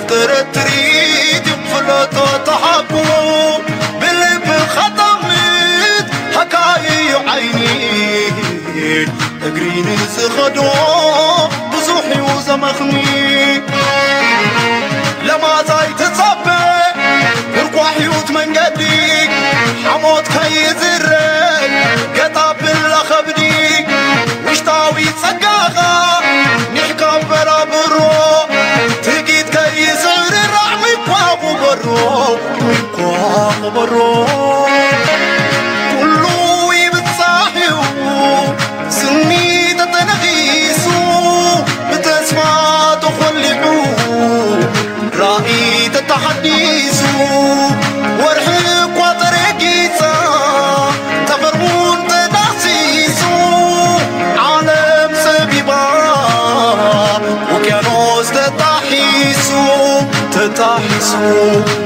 ጥርጥሪት ይፍለጦ ተሓቡ ብልብኻ ጠምት ሃካይዩ ዓይኒ እግሪ ንዝኸዶ ብዙሕ እዩ ዘመኽኒ ለማዛይ ትጸበ ቁርቋሕ ህይወት መንገዲ ሓሞት ከይዝረግ ገጣ ብላ ከብዲ ውሽጣዊ ጸጋኻ ኒሕካ በራብሮ ትጊት ከይስዕርራዕ ሚኳ ቁበሮ ሚኳ ቁበሮ ኩሉ ይብጻሕ እዩ ስኒ ተተነኺሱ ብተስፋ ተኾሊዑ ራእይ ተተሓዲሱ ወርሒ እኳ ተረጊጻ ጠፈር እውን ተዳህሲሱ ዓለም ጸቢባ ውቅያኖስ ተጣሒሱ ተጣሒሱ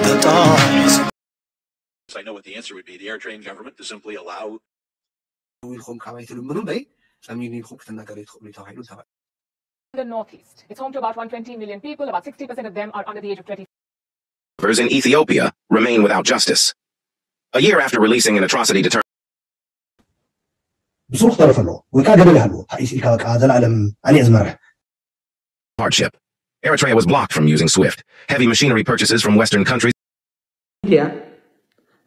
ተጣሒሱ I know what the answer would be. The Eritrean government to simply allow ኢልኩም ካብ ኣይትልምኑ እምበይ ጸሚዱ ኢልኩም ክትናገሩ ትኽእሉ ተባሂሉ ተባሂሉ the Northeast. It's home to about one hundred twenty million people. About sixty percent of them are under the age of twenty. Survivors in Ethiopia remain without justice. A year after releasing an atrocity determined ብስሩ ክተርፍ ኣለዎ ወይ ከዓ ገደብ ይሃልዎ ኢልካ በቃ ዘላለም ኣሊዕ ዝመርሕ hardship. Eritrea was blocked from using SWIFT. Heavy machinery purchases from Western countries ኢንድያ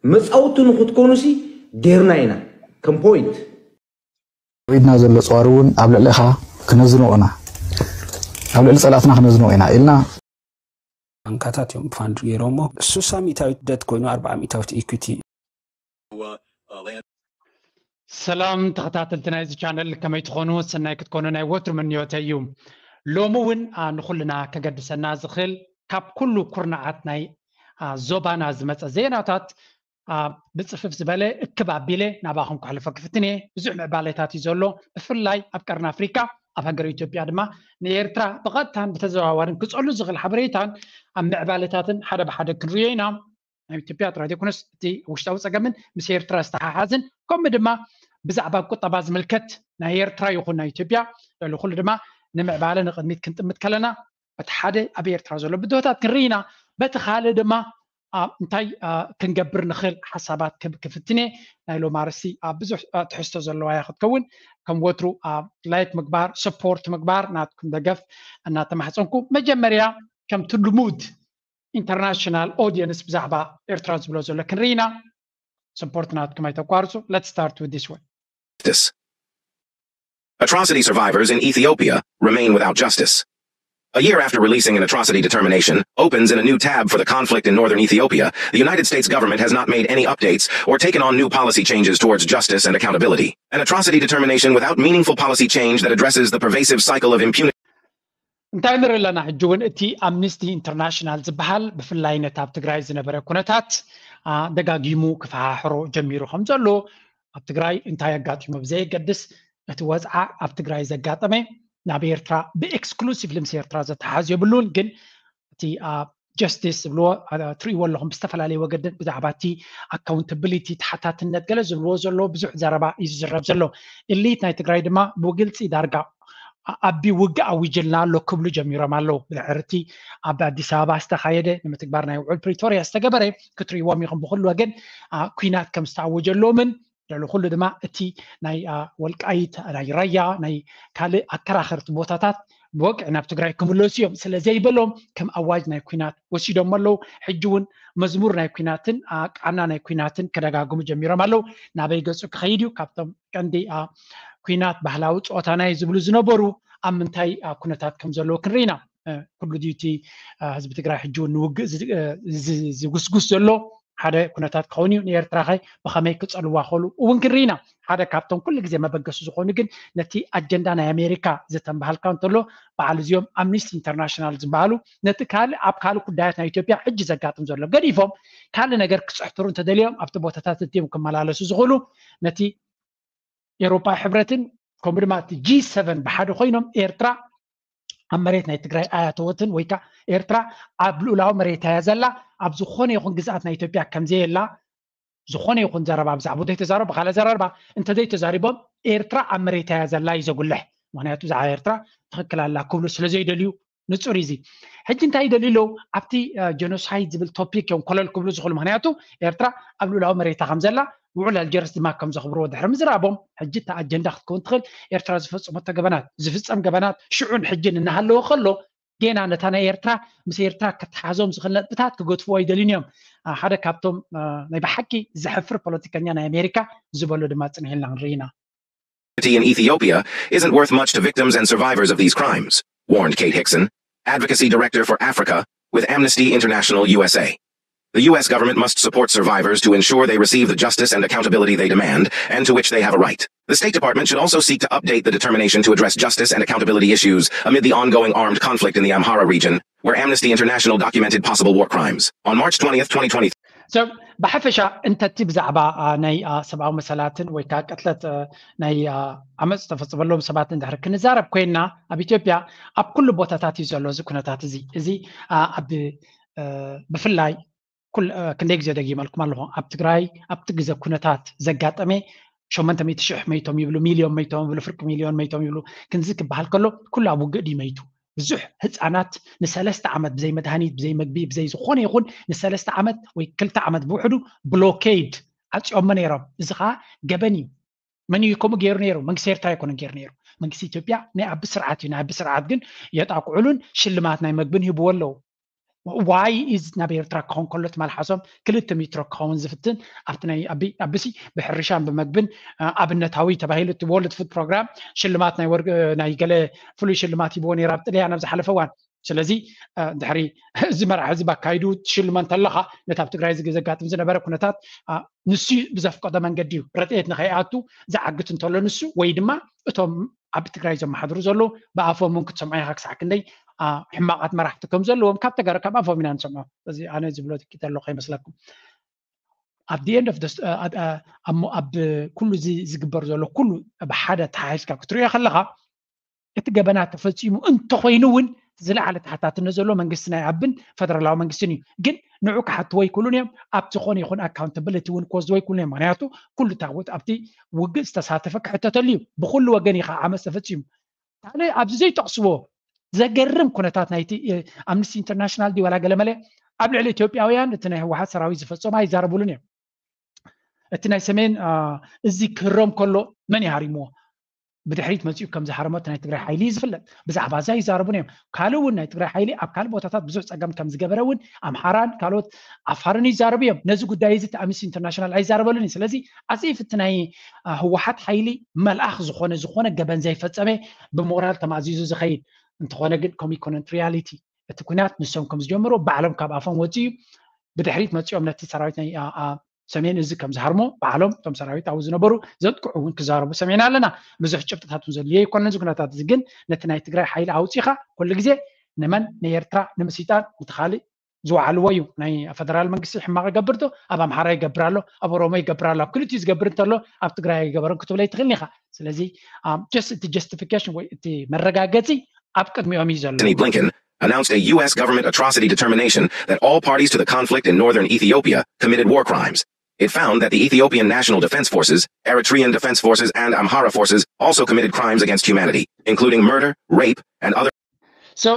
መጻውቲ ንክትኮኑሲ ጌርና ኢና ከም point ኢድና ዘሎ ጸዋር እውን ኣብ ልዕሊ ኢኻ ክነዝንኦ ኢና ኣብ ልዕሊ ጸላእትና ክነዝንኦ ኢና ኢልና ባንካታት እዮም ፋንድ ገይሮሞ ሱሳ ሚእታዊት ደት ኮይኑ ኣርባዓ ሚእታዊት ኢኩቲ uh, uh, land ሰላም ተኸታተልቲ ናይዚ ቻነል ከመይ ትኾኑ ሰናይ ክትኮኑ ናይ ወትሩ ምንዮተ እዩ ሎሚ እውን ንኩልና ከገድሰና ዝኽእል ካብ ኩሉ ኩርናዓት ናይ ዞባና ዝመፀ ዜናታት ብፅፍፍ ዝበለ እክብ ኣቢለ ናባኹም ከሕልፎ ክፍትን እየ ብዙሕ ምዕባለታት እዩ ዘሎ ብፍላይ ኣብ ቀርኒ ኣፍሪካ ኣብ ሃገር ኢትዮጵያ ድማ ንኤርትራ ብቐጥታን ብተዘዋዋርን ክፀሉ ዝኽእል ሓበሬታን ኣብ ምዕባለታትን ሓደ ብሓደ ክንሪዮ ኢና ናይ ኢትዮጵያ ጥራይ ዘይኮነስ እቲ ውሽጣዊ ፀገምን ምስ ኤርትራ ዝተሓሓዝን ከምኡ ድማ ብዛዕባ ቁጠባ ዝምልከት ናይ ኤርትራ ይኹን ናይ ኢትዮጵያ ልዕሊ ኩሉ ድማ ንምዕባለ ንቕድሚት ክንጥምት ከለና እቲ ሓደ ኣብ ኤርትራ ዘሎ ብድሆታት ክንርኢ ኢና በቲ ካልእ ድማ እንታይ ክንገብር ንኽእል ሓሳባት ክብ ክፍትኔ ናይ ሎማርሲ ኣብ ብዙሕ ትሕዝቶ ዘለዋ እያ ክትከውን ከም ወትሩ ኣብ ላይክ ምግባር ሰፖርት ምግባር ናትኩም ደገፍ እናተማሕፀንኩ መጀመርያ ከምቲ ልሙድ international audience ብዛዕባ ኤርትራ ዝብሎ ዘሎ ክንርኢና support ናትኩም ኣይተቋርፁ let's start with this one justice. Atrocity survivors in Ethiopia remain without justice. A year after releasing an atrocity determination opens in a new tab for the conflict in northern Ethiopia, the United States government has not made any updates or taken on new policy changes towards justice and accountability. An atrocity determination without meaningful policy change that addresses the pervasive cycle of impunity. እንታይ ንርኢ ኣለና ሕጂ እውን እቲ ኣምኒስቲ ኢንተርናሽናል ዝበሃል ብፍላይ ነቲ ኣብ ትግራይ ዝነበረ ኩነታት ደጋጊሙ ክፈሓሕሮ ጀሚሩ ከም ዘሎ ኣብ ትግራይ እንታይ ኣጋጢሙ ብዘየገድስ እቲ ወፅዓ ኣብ ትግራይ ዘጋጠመ ናብ ኤርትራ ብኤክስክሉሲቭ ምስ ኤርትራ ዘተሓዝ የብሉን ግን እቲ ጀስቲስ ዝብልዎ ትርእይዎ ኣለኹም ብዝተፈላለየ ወገድን ብዛዕባ እቲ ኣካውንታብሊቲ ተሓታትነት ገለ ዝብልዎ ዘሎ ብዙሕ ዘረባ እዩ ዝዝረብ ዘሎ ኢሊት ናይ ትግራይ ድማ ብግልፂ ዳርጋ ኣቢ ውግእ ኣዊጅልና ኣሎ ክብሉ ጀሚሮም ኣለዉ ብድሕርቲ ኣብ ኣዲስ ኣበባ ዝተኻየደ ንምትግባር ናይ ውዕል ፕሪቶርያ ዝተገበረ ክትርእይዎም ኢኹም ብኩሉ ወገን ኩናት ከም ዝተኣወጀሎምን ልዕሊ ኩሉ ድማ እቲ ናይ ወልቃይት ናይ ራያ ናይ ካልእ ኣከራኸርቲ ቦታታት ብወግዒ ናብ ትግራይ ክምለሱ እዮም ስለ ዘይበሎም ከም ኣዋጅ ናይ ኩናት ወሲዶም ኣለዉ ሕጂ እውን መዝሙር ናይ ኩናትን ቃና ናይ ኩናትን ከደጋግሙ ጀሚሮም ኣለዉ ናበይ ገፁ ክኸይድ እዩ ካብቶም ቀንዲ ኩናት ባህላዊ ፀወታና እዩ ዝብሉ ዝነበሩ ኣብ ምንታይ ኩነታት ከም ዘለዉ ክንርኢና ኩሉ ድዩ እቲ ህዝቢ ትግራይ ሕጂ እውን ንውግእ ዝጉስጉስ ዘሎ ሓደ ኩነታት ክኸውን እዩ ንኤርትራ ኸ ብኸመይ ክፀልዋ ኸሉ እውን ክንርኢና ሓደ ካብቶም ኩሉ ግዜ መበገሱ ዝኾኑ ግን ነቲ ኣጀንዳ ናይ ኣሜሪካ ዝተንበሃልካ እንተሎ በዓል እዚኦም ኣምኒስቲ ኢንተርናሽናል ዝበሃሉ ነቲ ካልእ ኣብ ካልእ ጉዳያት ናይ ኢትዮጵያ ሕጂ ዘጋጥም ዘሎ ገዲፎም ካልእ ነገር ክፅሕትሩ እንተደልዮም ኣብቲ ቦታታት እትዮም ክመላለሱ ዝኽእሉ ነቲ ኤሮፓ ሕብረትን ከምኡ ድማ እቲ ጂ ሰቨን ብሓደ ኮይኖም ኤርትራ ኣብ መሬት ናይ ትግራይ ኣያተወትን ወይ ከዓ ኤርትራ ኣብ ልኡላዊ መሬት እያ ዘላ ኣብ ዝኾነ ይኹን ግዝኣት ናይ ኢትዮጵያ ከምዘየላ ዝኾነ ይኹን ዘረባ ብዛዕባ ዘይተዛረቡ ብካልእ ዘረባ እንተዘይተዛሪቦም ኤርትራ ኣብ መሬት እያ ዘላ እዩ ዘጉልሕ ምክንያቱ ብዛዕባ ኤርትራ ትኽክል ኣላ ክብሉ ስለዘይደልዩ ንፁር እዚ ሕጂ እንታይ ይደልዩ ኣለዉ? ኣብቲ ጀኖሳይድ ዝብል ቶፒክ እዮም ኮለል ክብሉ ዝኽእሉ። ምክንያቱ ኤርትራ ኣብ ልኡላዊ መሬታ ከም ዘላ ውዕል ኣልጀርስ ድማ ከም ዘኽብርዎ ድሕሪ ምዝራቦም፣ ሕጂ እታ ኣጀንዳ ክትከውን ትኽእል። ኤርትራ ዝፈጸመቶ ገበናት፣ ዝፍጸም ገበናት ሽዑን ሕጅን እናሃለወ ከሎ፣ ጌና ነታ ናይ ኤርትራ፣ ምስ ኤርትራ ከተሓዞም ዝኽእል ነጥብታት ክገድፍዎ ኣይደልዩን እዮም። ሓደ ካብቶም ናይ ብሓቂ ዘሕፍር ፖለቲከኛ ናይ ኣሜሪካ ዝበሎ ድማ ጽንሕ ኢልና ክንርኢ ኢና። In Ethiopia isn't worth much to victims and survivors of these crimes, warned Kate Hickson, advocacy director for Africa with Amnesty International U S A. The U S government must support survivors to ensure they receive the justice and accountability they demand and to which they have a right. The State Department should also seek to update the determination to address justice and accountability issues amid the ongoing armed conflict in the Amhara region, where Amnesty International documented possible war crimes. On March twentieth, twenty twenty-three, ሰብ ብሓፈሻ እንተቲ ብዛዕባ ናይ ሰብኣዊ መሰላትን ወይ ከዓ ቅትለት ናይ ዓመፅ ዝተፈፀመሎም ሰባት እንድሕር ክንዛረብ ኮይና፣ ኣብ ኢትዮጵያ ኣብ ኩሉ ቦታታት እዩ ዘሎ እዚ ኩነታት እዚ። እዚ ኣብ ብፍላይ ክንደይ ግዜ ደጊመልኩም ኣለኹ፣ ኣብ ትግራይ ኣብቲ ግዜ ኩነታት ዘጋጠመ ሸሞንተ ሚእቲ ሽሕ መይቶም ይብሉ፣ ሚልዮን መይቶም ይብሉ፣ ፍርቂ ሚልዮን መይቶም ይብሉ። ክንዚ ክበሃል ከሎ ኩሉ ኣብ ውግእ ድዩ መይቱ? ብዙሕ ህፃናት ንሰለስተ ዓመት ብዘይ መድሃኒት፣ ብዘይ መግቢ፣ ብዘይ ዝኾነ ይኹን ንሰለስተ ዓመት ወይ ክልተ ዓመት ብውሕዱ ብሎኬድ ዓፂኦሞ ነይሮም። እዚ ከዓ ገበን እዩ። መን እዩ ከምኡ ገይሩ ነይሩ? መንግስቲ ኤርትራ ኣይኮነን ገይሩ ነይሩ። መንግስቲ ኢትዮጵያ ናይ ኣቢ ስርዓት እዩ። ናይ ኣቢ ስርዓት ግን የጣቅዑሉን ሽልማት ናይ መግብን ሂብዎ ኣለዉ። ዋይ ኢዝ ናብ ኤርትራ ክኸውን ከሎ ትማል ሓሶም ክልተ ሜትሮ ክኸውን ዝፍትን ኣብቲ ናይ ኣቢ ኣቢሲ ብሕርሻን ብመግብን ኣብነታዊ ተባሂሉ እቲ ወርልድ ፉድ ፕሮግራም ሽልማት ናይ ወርቂ ናይ ገለ ፍሉይ ሽልማት ሂብዎ ነይሩ ኣብ ጥልያን ኣብ ዝሓለፈ እዋን። ስለዚ ድሕሪ እዚ መራሒ እዚ ባካይዱ ትሽልሞ እንተለኻ ነቲ ኣብ ትግራይ ዘጋጥም ዝነበረ ኩነታት ንሱ ብዘፍቀዶ መንገዲ እዩ ረድኤት ንኸይኣቱ ዝዓግት እንተሎ ንሱ ወይ ድማ እቶም ኣብ ትግራይ ዘመሓድሩ ዘለዉ ብኣፎም እውን ክትሰምዖ ኢኻ ክሳዕ ክንደይ ሕማቓት መራሕቲ ከም ዘለዎም ካብ ተጋሩ ካብ ኣፎም ኢና ንሰምዖ። እዚ ኣነ ዝብሎ ትኪት ኣሎ ከይመስለኩም። ኣብ the end of the ኣብ ኩሉ እዚ ዝግበር ዘሎ ኩሉ ብሓደ ተሓሒዝካ ክትሪኦ ከለኻ እቲ ገበናት ተፈፂሙ እንተኾይኑ እውን ዝለዓለ ተሓታትነት ዘሎ መንግስቲ ናይ ኣብን ፈደራላዊ መንግስትን እዩ። ግን ንዑ ክሓትዎ ኣይክእሉን እዮም። ኣብ ዝኾነ ይኹን ኣካውንታብሊቲ እውን ክወስድዎ ኣይክእሉን እዮም። ምክንያቱ ኩሉ ታቦት ኣብቲ ውግእ ዝተሳተፈ ክሕተተሉ እዩ። ብኩሉ ወገን እዩ ከዓ ዓመፅ ተፈፂሙ። ካልእ ኣብዚ ዘይጠቕስዎ ዘገርም ኩነታት ናይቲ ኣምነስቲ ኢንተርናሽናል ድዩ ዋላ ገለመለ ኣብ ልዕሊ ኢትዮጵያውያን እቲ ናይ ህወሓት ሰራዊት ዝፈፀሞ ኣይዛረቡሉን እዮም። እቲ ናይ ሰሜን እዚ ክህረም ከሎ መን ይሃሪምዎ? ብድሕሪት መፂኡ ከም ዝሃረሞ እቲ ናይ ትግራይ ሓይሊ እዩ ዝፍለጥ። ብዛዕባ እዚ ኣይዛረቡን እዮም። ካልእ እውን ናይ ትግራይ ሓይሊ ኣብ ካልእ ቦታታት ብዙሕ ፀገም ከም ዝገበረ እውን ኣምሓራን ካልኦት ዓፋርን ይዛረቡ እዮም። ነዚ ጉዳይ እዚ እቲ ኣምነስቲ ኢንተርናሽናል ኣይዛረበሉን እዩ። ስለዚ ኣፅኢፍ እቲ ናይ ህወሓት ሓይሊ መልኣኽ ዝኾነ ዝኾነ ገበን ዘይፈፀመ ብሞራል ተማእዚዙ ዝኸይድ እንተኾነ ግን ከምኡ ኣይኮነን ሪያሊቲ እቲ ኩናት ንሶም ከም ዝጀምሩ ባዕሎም ካብ ኣፎም ወፂኡ ብድሕሪት መፂኦም ነቲ ሰራዊት ናይ ሰሜን እዚ ከም ዝሃርሞ ባዕሎም እቶም ሰራዊት ኣብኡ ዝነበሩ ዘጥቅዑ እውን ክዛረቡ ሰሚዕና ኣለና። ብዙሕ ጭብጥታት እውን ዘድልዮ ኣይኮነን እዚ ኩነታት እዚ። ግን ነቲ ናይ ትግራይ ሓይሊ ኣውፂኻ ኩሉ ግዜ ንመን ንኤርትራ ንምስይጣን ነቲ ካልእ ዝወዓልዎ እዩ። ናይ ፈደራል መንግስቲ ሕማቕ ይገብር ዶ ኣብ ኣምሓራ ይገብር ኣሎ፣ ኣብ ኦሮሞ ይገብር ኣሎ፣ ኣብ ክልቲኡ ዝገብር እንተሎ ኣብ ትግራይ ኣይገበረን ክትብለይ ትኽእል ኢኻ። ስለዚ ጀስት እቲ ጀስቲፊኬሽን ወይ እቲ መረጋገፂ ኣብ ቅድሚኦም እዩ ዘሎ። Antony Blinken announced a U S government atrocity determination that all parties to the conflict in northern Ethiopia committed war crimes. It found that the Ethiopian National Defense Forces, Eritrean Defense Forces, and Amhara forces also committed crimes against humanity, including murder, rape, and other So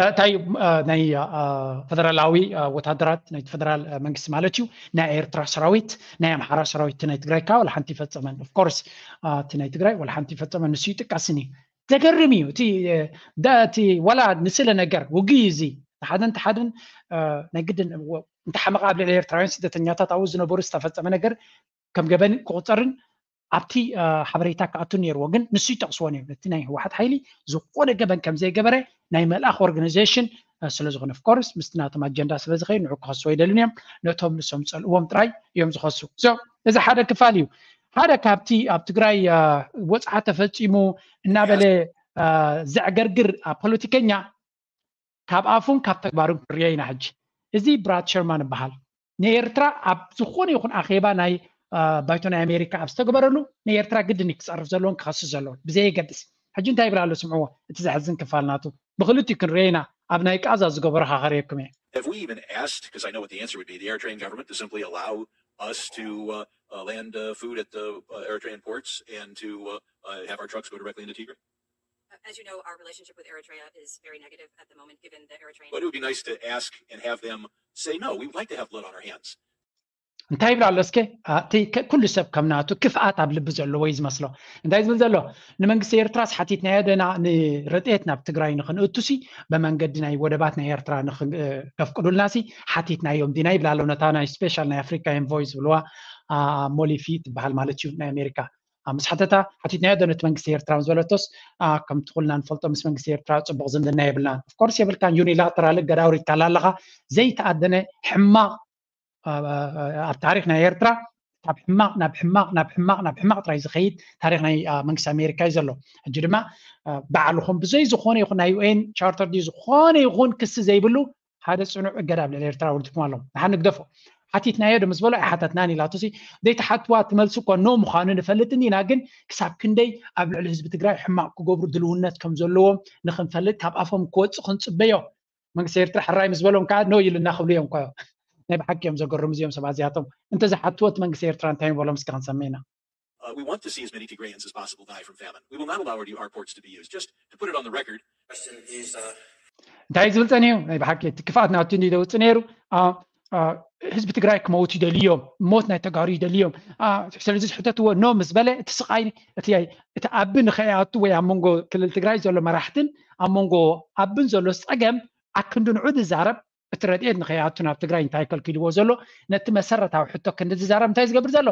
እንታይ እዩ ናይ ፈደራላዊ ወታደራት ናይ ፈደራል መንግስቲ ማለት እዩ ናይ ኤርትራ ሰራዊት ናይ ኣምሓራ ሰራዊት ናይ ትግራይ ካ ወላ ሓንቲ ይፈጸመን። ኦፍኮርስ እቲ ናይ ትግራይ ወላ ሓንቲ ይፈጸመን ንሱ ይጥቀስን እዩ። ዘገርም እዩ እቲ እቲ ወላ ንስለ ነገር ውግእ እዩ እዚ። ተሓደን ተሓደን ናይ ግድን እንተሓመቐ ኣብ ልዕሊ ኤርትራውያን ስደተኛታት ኣብኡ ዝነበሩ ዝተፈጸመ ነገር ከም ገበን ክቑጸርን ኣብቲ ሓበሬታ ክኣቱ ነይርዎ። ግን ንሱ ይጠቕስዎ ነይሩ ነቲ ናይ ህወሓት ሓይሊ ዝኾነ ገበን ከም ዘይገበረ ናይ መልኣኽ ኦርጋናይዜሽን ስለ ዝኾነ ኦፍኮርስ ምስቲ ናቶም ኣጀንዳ ስለ ዝኸይድ ንዑ ክኸስዎ ይደልን እዮም። ነቶም ንሶም ዝፀልእዎም ጥራይ እዮም ዝኸሱ። እዚ ሓደ ክፋል እዩ። ሓደ ካብቲ ኣብ ትግራይ ወፅዓ ተፈፂሙ እናበለ ዘዕገርግር ፖለቲከኛ ካብ ኣፉን ካብ ተግባሩን ክርዮ ኢና። ሕጂ እዚ ብራድ ሸርማን ይበሃል። ንኤርትራ ኣብ ዝኾነ ይኹን ኣኼባ ናይ ባይቶ ናይ ኣሜሪካ ኣብ ዝተግበረሉ ንኤርትራ ግድን እዩ ክፀርፍ ዘለዎን ክኸስስ ዘለዎን ብዘየገድስ። ሕጂ እንታይ ይብል ኣሎ ስምዕዎ፣ እቲ ዘሕዝን ክፋል ናቱ። ብክልቲኡ ክንርዮ ኢና። ኣብ ናይ ቃዛ ዝገበሮ ካኸርየኩም እየ። Have we even asked, because I know what the answer would be, the Eritrean government to simply allow us to uh, uh, land uh, food at the uh, Eritrean ports and to uh, uh, have our trucks go directly into Tigray? As you know, our relationship with Eritrea is very negative at the moment, given the Eritrean. But it would be nice to ask and have them say, no, we would like to have blood on our hands. እንታይ ይብላ ኣሎ እስከ? ኩሉ ሰብ ከም ናቱ ክፍኣት ኣብ ልቢ ዘለዎ እዩ ዝመስሎ። እንታይ ዝብል ዘሎ? ንመንግስቲ ኤርትራስ ሓቲትናዮ ደና ንረድኤት ናብ ትግራይ ንክንእቱሲ ብመንገዲ ናይ ወደባት ናይ ኤርትራ ከፍቅዱልናሲ ሓቲትናዮም ዲና ይብላ ኣሎ። ነታ ናይ ስፔሻል ናይ ኣፍሪካ ኤንቮይ ዝብልዋ ሞሊፊ ትበሃል ማለት እዩ ናይ ኣሜሪካ ምስ ሓተታ ሓቲትናዮ ዶ ነቲ መንግስቲ ኤርትራ ዝበለቶስ ከምቲ ኩልና ንፈልጦ ምስ መንግስቲ ኤርትራ ፅቡቅ ዝምድና የብልናን። ኦፍኮርስ የብልካን። ዩኒላተራል እገዳ ኣውሪድካላ ኣለካ። ዘይተኣደነ ሕማቅ ኣብ ታሪክ ናይ ኤርትራ ካብ ሕማቅ ናብ ሕማቅ ናብ ሕማቅ ናብ ሕማቅ ጥራይ ዝኸይድ ታሪክ ናይ መንግስቲ ኣሜሪካ እዩ ዘሎ። ሕጂ ድማ ባዕልኹም ብዘይ ዝኾነ ይኹን ናይ ዩኤን ቻርተር ድዩ ዝኾነ ይኹን ክሲ ዘይብሉ ሓደ ፅኑዕ እገዳ ኣብ ልዕሊ ኤርትራ ኣውሪድኩም ኣለኹም። ንሓ ንግደፎ። ሓቲትናዮ ዶ ምስ በሎ ኣይሓተትናን ኢላቶሲ ዘይተሓትዋ እቲ መልሲ እኮ ኖ ምዃኑ ንፈልጥ እንዲና፣ ግን ክሳብ ክንደይ ኣብ ልዕሊ ህዝቢ ትግራይ ሕማቕ ክገብሩ ድልውነት ከም ዘለዎም ንክንፈልጥ ካብ ኣፎም ክወፅእ ክንፅበዮ። መንግስቲ ኤርትራ ሕራይ ምስ በሎም ከዓ ኖ ኢሉና ክብሉ እዮም እኮ። ናይ ብሓቂ እዮም ዘገርሙ እዚኦም ሰባት እዚኣቶም። እንተዝሓትዎ እቲ መንግስቲ ኤርትራ እንታይ ምበሎም እስኪ ክንሰምዕ ኢና። Uh, we want to see as many Tigrayans as possible die from famine. We will not allow our new hard ports to be used. Just to put it on the record, Question is, uh, እንታይ ዝብል ጸኒሑ ናይ ብሓቂ እቲ ክፍኣት ናቱ እንዲ ዘውፅእ ነይሩ። አ፣ አ፣ ህዝቢ ትግራይ ክመውት ይደልዮም፣ ሞት ናይ ተጋሩ ይደልዮም። አ፣ ስለዚ ዝሕተትዎ ኖ ምስ በለ እቲ ስቃይ እቲ እቲ ኣቢ ንኸይኣቱ ወይ ኣብ መንጎ ክልል ትግራይ ዘሎ መራሕትን ኣብ መንጎ ኣብን ዘሎ ፀገም ኣክንዲ ንዑ ዝዛረብ እቲ ረድኤት ንኸይኣቱ ናብ ትግራይ እንታይ ከልኪልዎ ዘሎ ነቲ መሰረታዊ ሕቶ ክንዲ ዝዛረብ እንታይ ዝገብር ዘሎ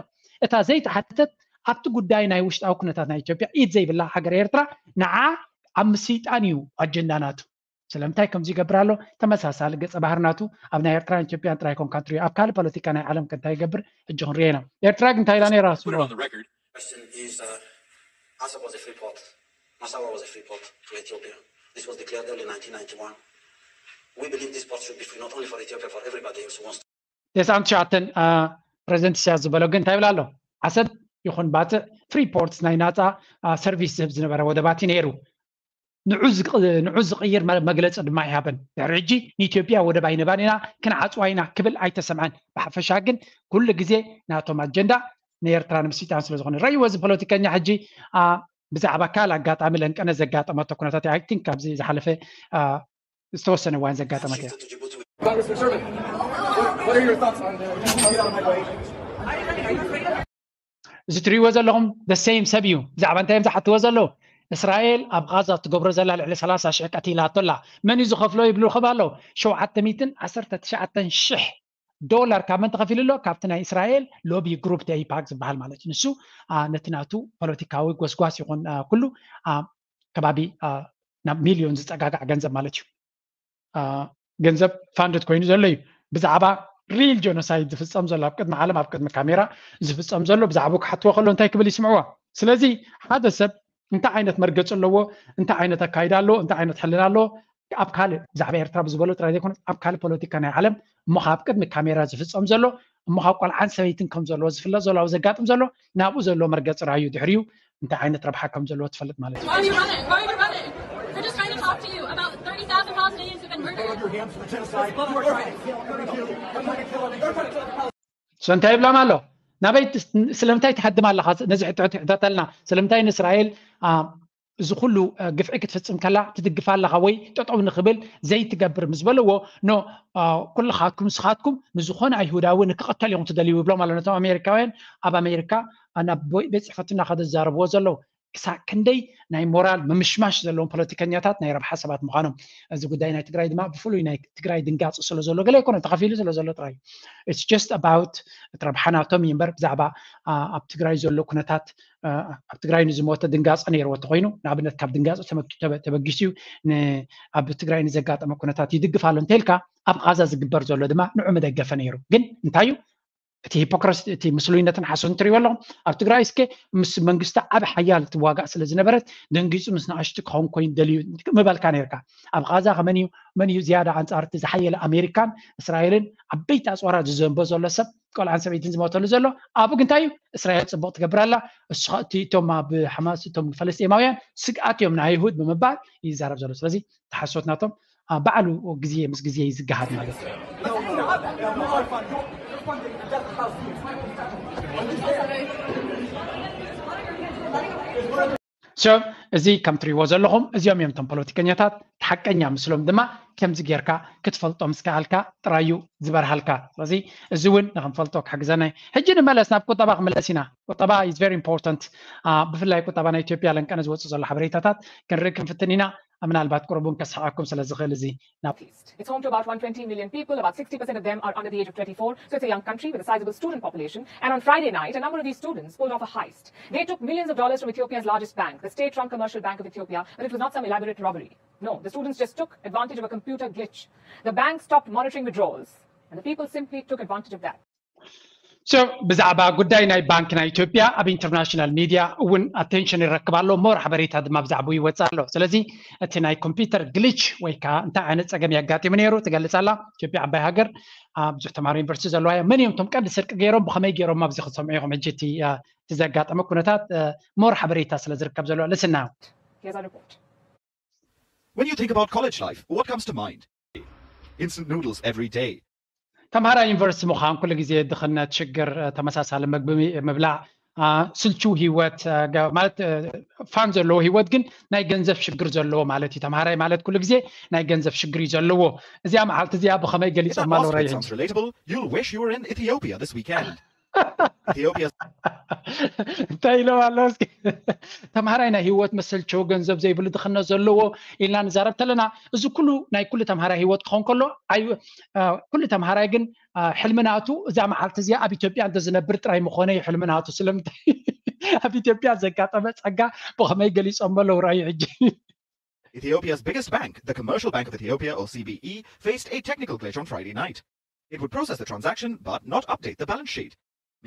እታ ዘይተሓተተት ኣብቲ ጉዳይ ናይ ውሽጣዊ ኩነታት ናይ ኢትዮጵያ ኢድ ዘይብላ ሃገር ኤርትራ ንዓ ኣብ ምስይጣን እዩ ኣጀንዳ ናቱ። ስለምንታይ ከምዚ ይገብር ኣሎ? ተመሳሳሊ ገጸ ባህሪ ናቱ ኣብ ናይ ኤርትራን ኢትዮጵያን ጥራይ ኮንካ ትሪኦ። ኣብ ካልእ ፖለቲካ ናይ ዓለም ከ እንታይ ይገብር? ሕጂ ክንሪኦ ኢና። ኤርትራ ግን እንታይ ኢላ ነይራ? Put it on the record. Question is, uh, Asab was a free port. Massawa was a free port to Ethiopia. This was declared early nineteen ninety-one. We believe this port should be free not only for Ethiopia, for everybody else who wants to. ተስዓን ትሽዓተን ፕሬዚደንት ኢሳያስ ዝበሎ ግን እንታይ ይብል ኣሎ? ዓሰብ ይኹን ባጽዕ ፍሪ ፖርትስ ናይ ናፃ ሰርቪስ ዝህብ ዝነበረ ወደባት እዩ ነይሩ። ንዑ ዝቕይር መግለፂ ድማ ይሃበን። ድሕሪ ሕጂ ንኢትዮጵያ ወደብ ኣይንባን ኢና፣ ክንዓፅዋ ኢና ክብል ኣይተሰምዐን። ብሓፈሻ ግን ኩሉ ግዜ ናቶም ኣጀንዳ ንኤርትራ ንምስይጣን ስለ ዝኾነ ረይዎ እዚ ፖለቲከኛ ሕጂ ብዛዕባ ካልእ ኣጋጣሚ ለንቀነ ዘጋጠመቶ ኩነታት ኣይ ቲንክ ኣብዚ ዝሓለፈ ዝተወሰነ እዋን ዘጋጠመት እያ። እዚ ትሪእዎ ዘለኹም the same ሰብ እዩ። ብዛዕባ እንታይ እዮም ዝሓትዎ ዘለዉ? እስራኤል ኣብ ቃዛ ትገብሮ ዘላ ልዕሊ ሰላሳ ሽሕ ቀቲላቶ ኣላ። መን እዩ ዝኸፍሎ ይብሉኹም ኣለዉ። ሸውዓተ ሚእትን ዓሰርተ ትሽዓተን ሽሕ ዶላር ካብ መን ተኸፊሉ ኣሎ? ካብቲ ናይ እስራኤል ሎቢ ግሩፕ ቲ ኣይፓክ ዝበሃል ማለት እዩ። ንሱ ነቲ ናቱ ፖለቲካዊ ጎስጓስ ይኹን ኩሉ ከባቢ ናብ ሚልዮን ዝፀጋጋዕ ገንዘብ ማለት እዩ። ገንዘብ ፋንድድ ኮይኑ ዘሎ እዩ። ብዛዕባ ሪል ጀኖሳይድ ዝፍፀም ዘሎ ኣብ ቅድሚ ዓለም ኣብ ቅድሚ ካሜራ ዝፍፀም ዘሎ ብዛዕባኡ ክሓትዎ ከሎ እንታይ ክብል ይስምዕዎ። ስለዚ ሓደ ሰብ እንታይ ዓይነት መርገፂ ኣለዎ፣ እንታይ ዓይነት ኣካይዳ ኣለዎ፣ እንታይ ዓይነት ሕልና ኣለዎ ኣብ ካልእ ብዛዕባ ኤርትራ ብዝበሎ ጥራይ ዘይኮነ ኣብ ካልእ ፖለቲካ ናይ ዓለም እሞ ካብ ቅድሚ ካሜራ ዝፍፀም ዘሎ እሞ ካብ ቆልዓን ሰበይትን ከም ዘለዎ ዝፍለጥ ዘሎ ኣብ ዘጋጥም ዘሎ ናብኡ ዘሎ መርገፂ ራእዩ ድሕሪኡ እንታይ ዓይነት ረብሓ ከም ዘለዎ ትፈልጥ ማለት እዩ። Why are you running? Why are you running? We're just trying to talk to you about thirty thousand Palestinians who've been murdered. So እንታይ ይብሎም ኣሎ? ናበይ ስለምንታይ ትሃድም ኣለኻ? ነዚ ሕቶ ሕተተልና። ስለምንታይ ንእስራኤል እዚ ኩሉ ግፍዒ ክትፍፅም ከላ ትድግፍ ኣለኻ ወይ ጠጠው ንኽብል ዘይትገብር ምስ በልዎ ኖ ኩልኻትኩም ንስኻትኩም ንዝኾነ ኣይሁዳዊ ንክቐተል ኢኹም ትደልዩ ይብሎም ኣሎ ነቶም ኣሜሪካውያን ኣብ ኣሜሪካ ናብ ቤት ፅሕፈቱ እናኸደ ዝዛረብዎ ዘለዉ ክሳብ ክንደይ ናይ ሞራል ምምሽማሽ ዘለዎም ፖለቲከኛታት ናይ ረብሓ ሰባት ምዃኖም እዚ ጉዳይ ናይ ትግራይ ድማ ብፍሉይ ናይ ትግራይ ድንጋፂ ስለ ዘሎ ገለ ኣይኮነ ተኸፊሉ ስለ ዘሎ ጥራይ it's just about እቲ ረብሓ ናቶም እዩ እምበር ብዛዕባ ኣብ ትግራይ ዘሎ ኩነታት ኣብ ትግራይ ንዝሞተ ድንጋፀ ነይርዎ እንተኮይኑ ንኣብነት ካብ ድንጋፀ ተበጊሱ እዩ ኣብ ትግራይ ንዘጋጠመ ኩነታት ይድግፍ ኣሎ እንተልካ ኣብ ቃዛ ዝግበር ዘሎ ድማ ንዑ መደገፈ ነይሩ ግን እንታይ እዩ እቲ ሂፖክራሲ እቲ ምስሉይነትን ሓሶትን ትሪእዎ ኣለኹም ኣብ ትግራይ እስከ ምስ መንግስቲ ዓብ ሓያል ትዋጋእ ስለ ዝነበረት ደንጊፁ ምስ ንኣሽቱ ክኸውን ኮይኑ ደልዩ ምበልካ ነርካ ኣብ ቃዛ ከመን እዩ መን እዩ ዝያዳ ኣንፃርቲ ዝሓየለ ኣሜሪካን እስራኤልን ዓበይቲ ኣፅዋራት ዝዘንቦ ዘሎ ሰብ ቆልዓን ሰበይትን ዝሞተሉ ዘሎ ኣብኡ ግንታይ እዩ እስራኤል ፅቡቅ ትገብር ኣላ እሱኻ እቲ እቶም ኣብ ሓማስ እቶም ፈለስጤማውያን ስግኣት እዮም ንኣይሁድ ብምባል ይዛረብ ዘሎ ስለዚ ተሓሶት ናቶም ባዕሉ ግዜ ምስ ግዜ እዩ ዝገሃድ ማለት እዩ So እዚ ከም ትሪእዎ ዘለኹም እዚኦም እዮም እቶም ፖለቲከኛታት። ሓቀኛ ምስሎም ድማ ከምዚ ጌርካ ክትፈልጦም ስከኣልካ ጥራዩ ዝበርሃልካ። ስለዚ እዚ እውን ንክንፈልጦ ክሕግዘና እዩ። ሕጂ ንመለስ፣ ናብ ቁጠባ ክመለስ ኢና። ቁጠባ is very important። ብፍላይ ቁጠባ ናይ ኢትዮጵያ ለንቀነ ዝወፅእ ዘሎ ሓበሬታታት ክንርኢ ክንፍትን ኢና። ምናልባት ቁሩብ እውን ከስሕቐኩም ስለ ዝኽእል እዚ ናብ It's home to about one twenty million people. About sixty percent of them are under the age of twenty-four, so it's a young country with a sizable student population. And on Friday night, a number of these students pulled off a heist. They took millions of dollars from Ethiopia's largest bank, the state-run Commercial Bank of Ethiopia, but it was not some elaborate robbery. No, the students just took advantage of a computer glitch. The bank stopped monitoring withdrawals, and the people simply took advantage of that. So ብዛዕባ ጉዳይ ናይ ባንክ ናይ ኢትዮጵያ ኣብ ኢንተርናሽናል ሚድያ እውን ኣቴንሽን ይረክብ ኣሎ። ሞር ሓበሬታ ድማ ብዛዕባኡ ይወፅእ ኣሎ። ስለዚ እቲ ናይ ኮምፒውተር ግሊች ወይ ከዓ እንታይ ዓይነት ፀገም የጋጢሙ ነይሩ ትገልፅ ኣላ። ኢትዮጵያ ዓባይ ሃገር፣ ብዙሕ ተምሃሮ ዩኒቨርሲቲ ዘለዋ እያ። መን እዮም እቶም ቀንዲ ስርቂ ገይሮም፣ ብኸመይ ገይሮም ኣብዚ ክትሰምዑ ኢኹም። ሕጂ እቲ ዘጋጠመ ኩነታት ሞር ሓበሬታ ስለ ዝርከብ ዘሎ ልስና። Here's our report. When you think about college life, what comes to mind? Instant noodles every day. ተምሃራይ ዩኒቨርሲቲ ምዃን ኩሉ ግዜ ድኽነት፣ ሽግር፣ ተመሳሳሊ መግቢ ምብላዕ፣ ስልቹ ህይወት ማለት ፋን ዘለዎ ህይወት ግን ናይ ገንዘብ ሽግር ዘለዎ ማለት እዩ። ተምሃራይ ማለት ኩሉ ግዜ ናይ ገንዘብ ሽግር እዩ ዘለዎ። እዚኣ መዓልቲ እዚኣ ብኸመይ ገሊፆማ ኣለዉ? Relatable, you'll wish you were in Ethiopia this weekend. Ethiopia. እንታይ ኢሎም ኣለዉ? እስኪ ተምሃራይ ናይ ህይወት መሰልቸው ገንዘብ ዘይብሉ ድኽነት ዘለዎ ኢልና ንዛረብ ተለና፣ እዚ ኩሉ ናይ ኩሉ ተምሃራይ ህይወት ክኸውን ከሎ፣ ኩሉ ተምሃራይ ግን ሕልሚ ናቱ እዛ መዓልቲ እዚኣ ኣብ ኢትዮጵያ እንተዝነብር ጥራይ ምኾነ እዩ ሕልሚ ናቱ። ስለምንታይ? ኣብ ኢትዮጵያ ዘጋጠመ ጸጋ ብኸመይ ገሊጾም ኣለዉ? ራእዩ ሕጂ Ethiopia's biggest bank, the Commercial Bank of Ethiopia, or C B E, faced a technical glitch on Friday night. It would process the transaction but not update the balance sheet,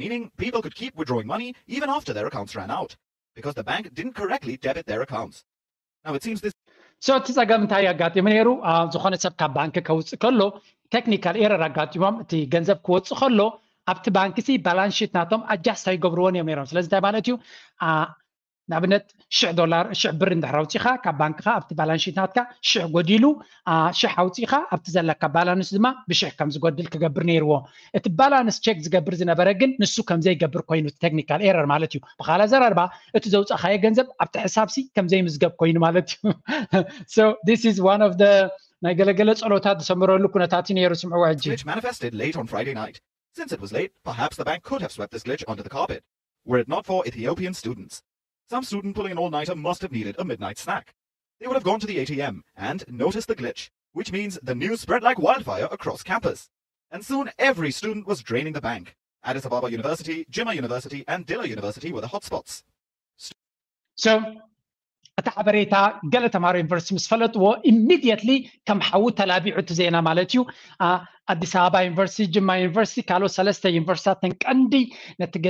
meaning people could keep withdrawing money even after their accounts ran out, because the bank didn't correctly debit their accounts. Now it seems this So እቲ ጸገም እንታይ ኣጋጢሙ ነይሩ? ዝኾነ ሰብ ካብ ባንክ ከውጽእ ከሎ ቴክኒካል ኤረር ኣጋጢሞም፣ እቲ ገንዘብ ክወጽእ ከሎ ኣብቲ ባንክ ሲ ባላንስ ሺት ናቶም ኣጃስት ኣይገብርዎን እዮም ነይሮም። ስለዚ እንታይ ማለት እዩ? ንኣብነት ሽሕ ዶላር፣ ሽሕ ብር እንድሕር ኣውፂኻ ካብ ባንክኻ ኣብቲ ባላንስ ሺት ናትካ ሽሕ ጎዲሉ፣ ሽሕ ኣውፂኻ ኣብቲ ዘለካ ባላንስ ድማ ብሽሕ ከም ዝጎድል ክገብር ነይርዎ። እቲ ባላንስ ቼክ ዝገብር ዝነበረ ግን ንሱ ከም ዘይገብር ኮይኑ፣ ቴክኒካል ኤረር ማለት እዩ። ብኻልእ ኣዘራርባ እቲ ዘውፃእኻዮ ገንዘብ ኣብቲ ሕሳብ ሲ ከም ዘይምዝገብ ኮይኑ ማለት እዩ። So this is one of the ናይ ገለገለ ጸሎታት ዝሰምረሉ ኩነታት እዩ ነይሩ። ስምዕዎ ሕጂ። Which manifested late on Friday night. Since it was late, perhaps the bank could have swept this glitch under the carpet, were it not for Ethiopian students. Some student pulling an all-nighter must have needed a midnight snack. They would have gone to the A T M and noticed the glitch, which means the news spread like wildfire across campus. And soon every student was draining the bank. Addis Ababa University, Jimma University, and Dilla University were the hotspots. So እቲ ሓበሬታ ገለ ተምሃሮ ዩኒቨርሲቲ ምስ ፈለጥዎ ኢሚድየትሊ ከም ሓዊ ተላቢዑ እቲ ዜና ማለት እዩ። ኣዲስ ኣበባ ዩኒቨርሲቲ፣ ጅማ ዩኒቨርሲቲ፣ ካልኦት ሰለስተ ዩኒቨርሲቲታት ተን ቀንዲ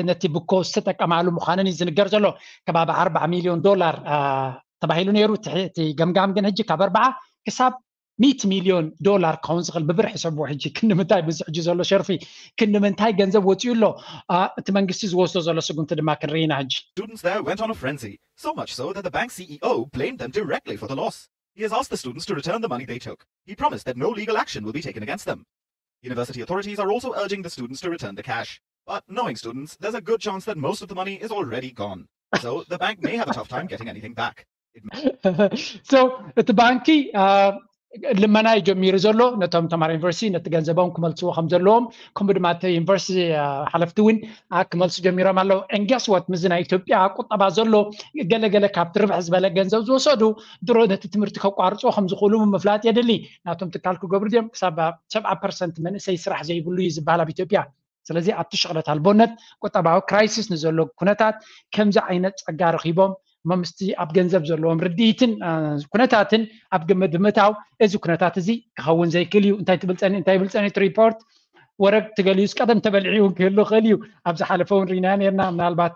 ነቲ ብኮ ዝተጠቀማሉ ምዃነን እዩ ዝንገር ዘሎ። ከባቢ ኣርባዓ ሚሊዮን ዶላር ተባሂሉ ነይሩ እቲ ገምጋም፣ ግን ሕጂ ካብ ኣርባዓ ክሳብ ሚእቲ ሚልዮን ዶላር ክኸውን ዝኽእል ብብር ሕሰብዎ። ሕጂ ክንዲ ምንታይ፣ ብዚ ሕጂ ዘሎ ሸርፊ ክንዲ ምንታይ ገንዘብ ወፂኡ ኣሎ፣ እቲ መንግስቲ ዝወስዶ ዘሎ ስጉምቲ ድማ ክንርኢ ኢና። ሕጂ Students there went on a frenzy, so much so that the bank C E O blamed them directly for the loss. He has asked the students to return the money they took. He promised that no legal action will be taken against them. University authorities are also urging the students to return the cash. But knowing students, there's a good chance that most of the money is already gone. So the bank may have a tough time getting anything back. So እቲ ባንኪ ልመና እዩ ጀሚሩ ዘሎ፣ ነቶም ተምሃሮ ዩኒቨርሲቲ ነቲ ገንዘቦም ክመልስዎ ከም ዘለዎም፣ ከምኡ ድማ እቲ ዩኒቨርሲቲ ሓለፍቲ እውን ክመልሱ ጀሚሮም ኣለዉ። And guess what? ምስዚ ናይ ኢትዮጵያ ቁጠባ ዘሎ ገለገለ ካብቲ ርብሕ ዝበለ ገንዘብ ዝወሰዱ ድሮ ነቲ ትምህርቲ ከቋርፅዎ ከም ዝኽእሉ ምፍላጥ የድሊ። ናቶም ትካል ክገብሩ ድዮም? ክሳብ ሰብዓ ፐርሰንት መንእሰይ ስራሕ ዘይብሉ እዩ ዝበሃል ኣብ ኢትዮጵያ። ስለዚ ኣብቲ ሽቕለት ኣልቦነት ቁጠባዊ ክራይሲስ ንዘሎ ኩነታት ከምዚ ዓይነት ጸጋ ረኺቦም፣ እሞ ምስቲ ኣብ ገንዘብ ዘለዎም ርድኢትን ኩነታትን ኣብ ግምት ብምእታው፣ እዚ ኩነታት እዚ ክኸውን ዘይክእል እዩ። እንታይ ትብል ጸኒ እንታይ ይብል ጸኒ እቲ ሪፖርት? ወረግ ትገሊዩስ ቀደም ተበሊዑ እውን ክህሉ ይኽእል እዩ። ኣብ ዝሓለፈ እውን ርኢና ነርና። ምናልባት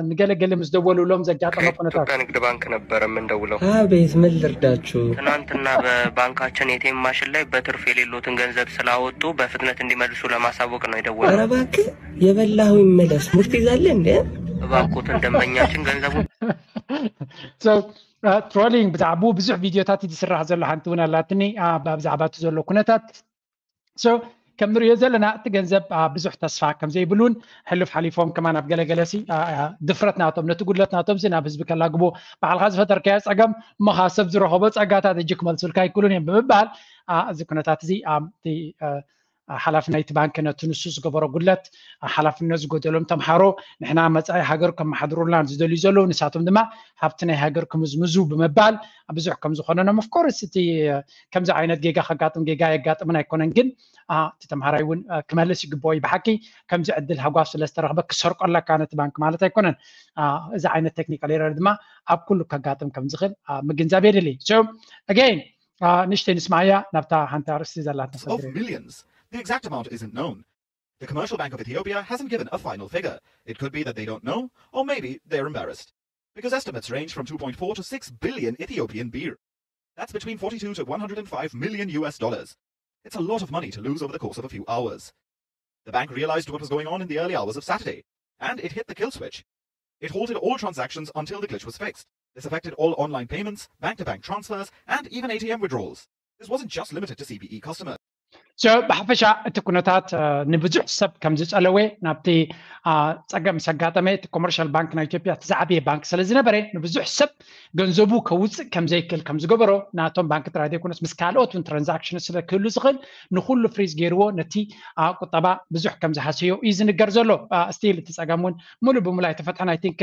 ንገለገለ ምስ ደወሉሎም ዘጋጠመ ኩነታት ኢትዮጵያ ንግድ ባንክ ነበረ የምንደውለው። አቤት፣ ምን ልርዳችሁ? ትናንትና በባንካችን ኤ ቲ ኤም ማሽን ላይ በትርፍ የሌሎትን ገንዘብ ስላወጡ በፍጥነት እንዲመልሱ ለማሳወቅ ነው የደወለው። ኧረ እባክህ፣ የበላሁ ይመለስ። ሙድ ትይዛለህ እንዴ? እባክዎትን ደንበኛችን ገንዘቡን ትሮሊንግ ብዛዕባኡ ብዙሕ ቪድዮታት እዩ ዝስራሕ ዘሎ። ሓንቲ እውን ኣላትኒ ብዛዕባ እቲ ዘሎ ኩነታት። So ከም ንሪኦ ዘለና እቲ ገንዘብ ብዙሕ ተስፋ ከም ዘይብሉን ሕሉፍ ሓሊፎም ከማን ኣብ ገለገለሲ ድፍረት ናቶም ነቲ ጉድለት ናቶም ናብ ህዝቢ ከላግቦ ባዕልካ ዝፈጠርካዮ ፀገም እሞ ከዓ ሰብ ዝረኸቦ ፀጋታት እጅ ክመልሱልካ ኣይክእሉን እዮም ብምባል እዚ ኩነታት እዚ ሓላፊ ናይቲ ባንክ ነቲ ንሱ ዝገበሮ ጉድለት ሓላፍነት ዝጎደሎም ተምሃሮ ንሕና መፃኢ ሃገር ከመሓድሩልና ዝደልዩ ዘለዉ ንሳቶም ድማ ሃብቲ ናይ ሃገር ክምዝምዙ ብምባል ብዙሕ ከም ዝኾነኖም of course እቲ ከምዚ ዓይነት ጌጋ ከጋጥም ጌጋ የጋጥምን ኣይኮነን ግን እቲ ተምሃራይ እውን ክመልስ ይግብኦ እዩ ብሓቂ ከምዚ ዕድል ሃጓፍ ስለ ዝተረኽበ ክሰርቆ ኣለካ ነቲ ባንክ ማለት ኣይኮነን እዚ ዓይነት technical error ድማ ኣብ ኩሉ ከጋጥም ከም ዝኽእል ምግንዛብ የድሊ so again ንሽተይ ንስማያ ናብታ ሓንቲ ኣርእስቲ ዘላትና of millions. The exact amount isn't known. The Commercial Bank of Ethiopia hasn't given a final figure. It could be that they don't know, or maybe they're embarrassed. Because estimates range from two point four to six billion Ethiopian birr. That's between forty-two to one hundred five million U S dollars. It's a lot of money to lose over the course of a few hours. The bank realized what was going on in the early hours of Saturday, and it hit the kill switch. It halted all transactions until the glitch was fixed. This affected all online payments, bank-to-bank transfers, and even A T M withdrawals. This wasn't just limited to C B E customers. ብሓፈሻ እቲ ኩነታት ንብዙሕ ሰብ ከም ዝፀለወ ናብቲ ፀገም ምስ ኣጋጠመ እቲ ኮመርሻል ባንክ ናይ ኢትዮጵያ እቲ ዝዓበየ ባንክ ስለ ዝነበረ ንብዙሕ ሰብ ገንዘቡ ከውፅእ ከም ዘይክእል ከም ዝገበሮ ናቶም ባንክ ጥራይ ዘይኮነስ ምስ ካልኦት እውን ትራንዛክሽን ስለ ክህሉ ዝኽእል ንኩሉ ፍሪዝ ገይርዎ ነቲ ቁጠባ ብዙሕ ከም ዝሃሰዮ እዩ ዝንገር ዘሎ still እቲ ፀገም እውን ሙሉ ብሙሉ ኣይተፈትሐን I think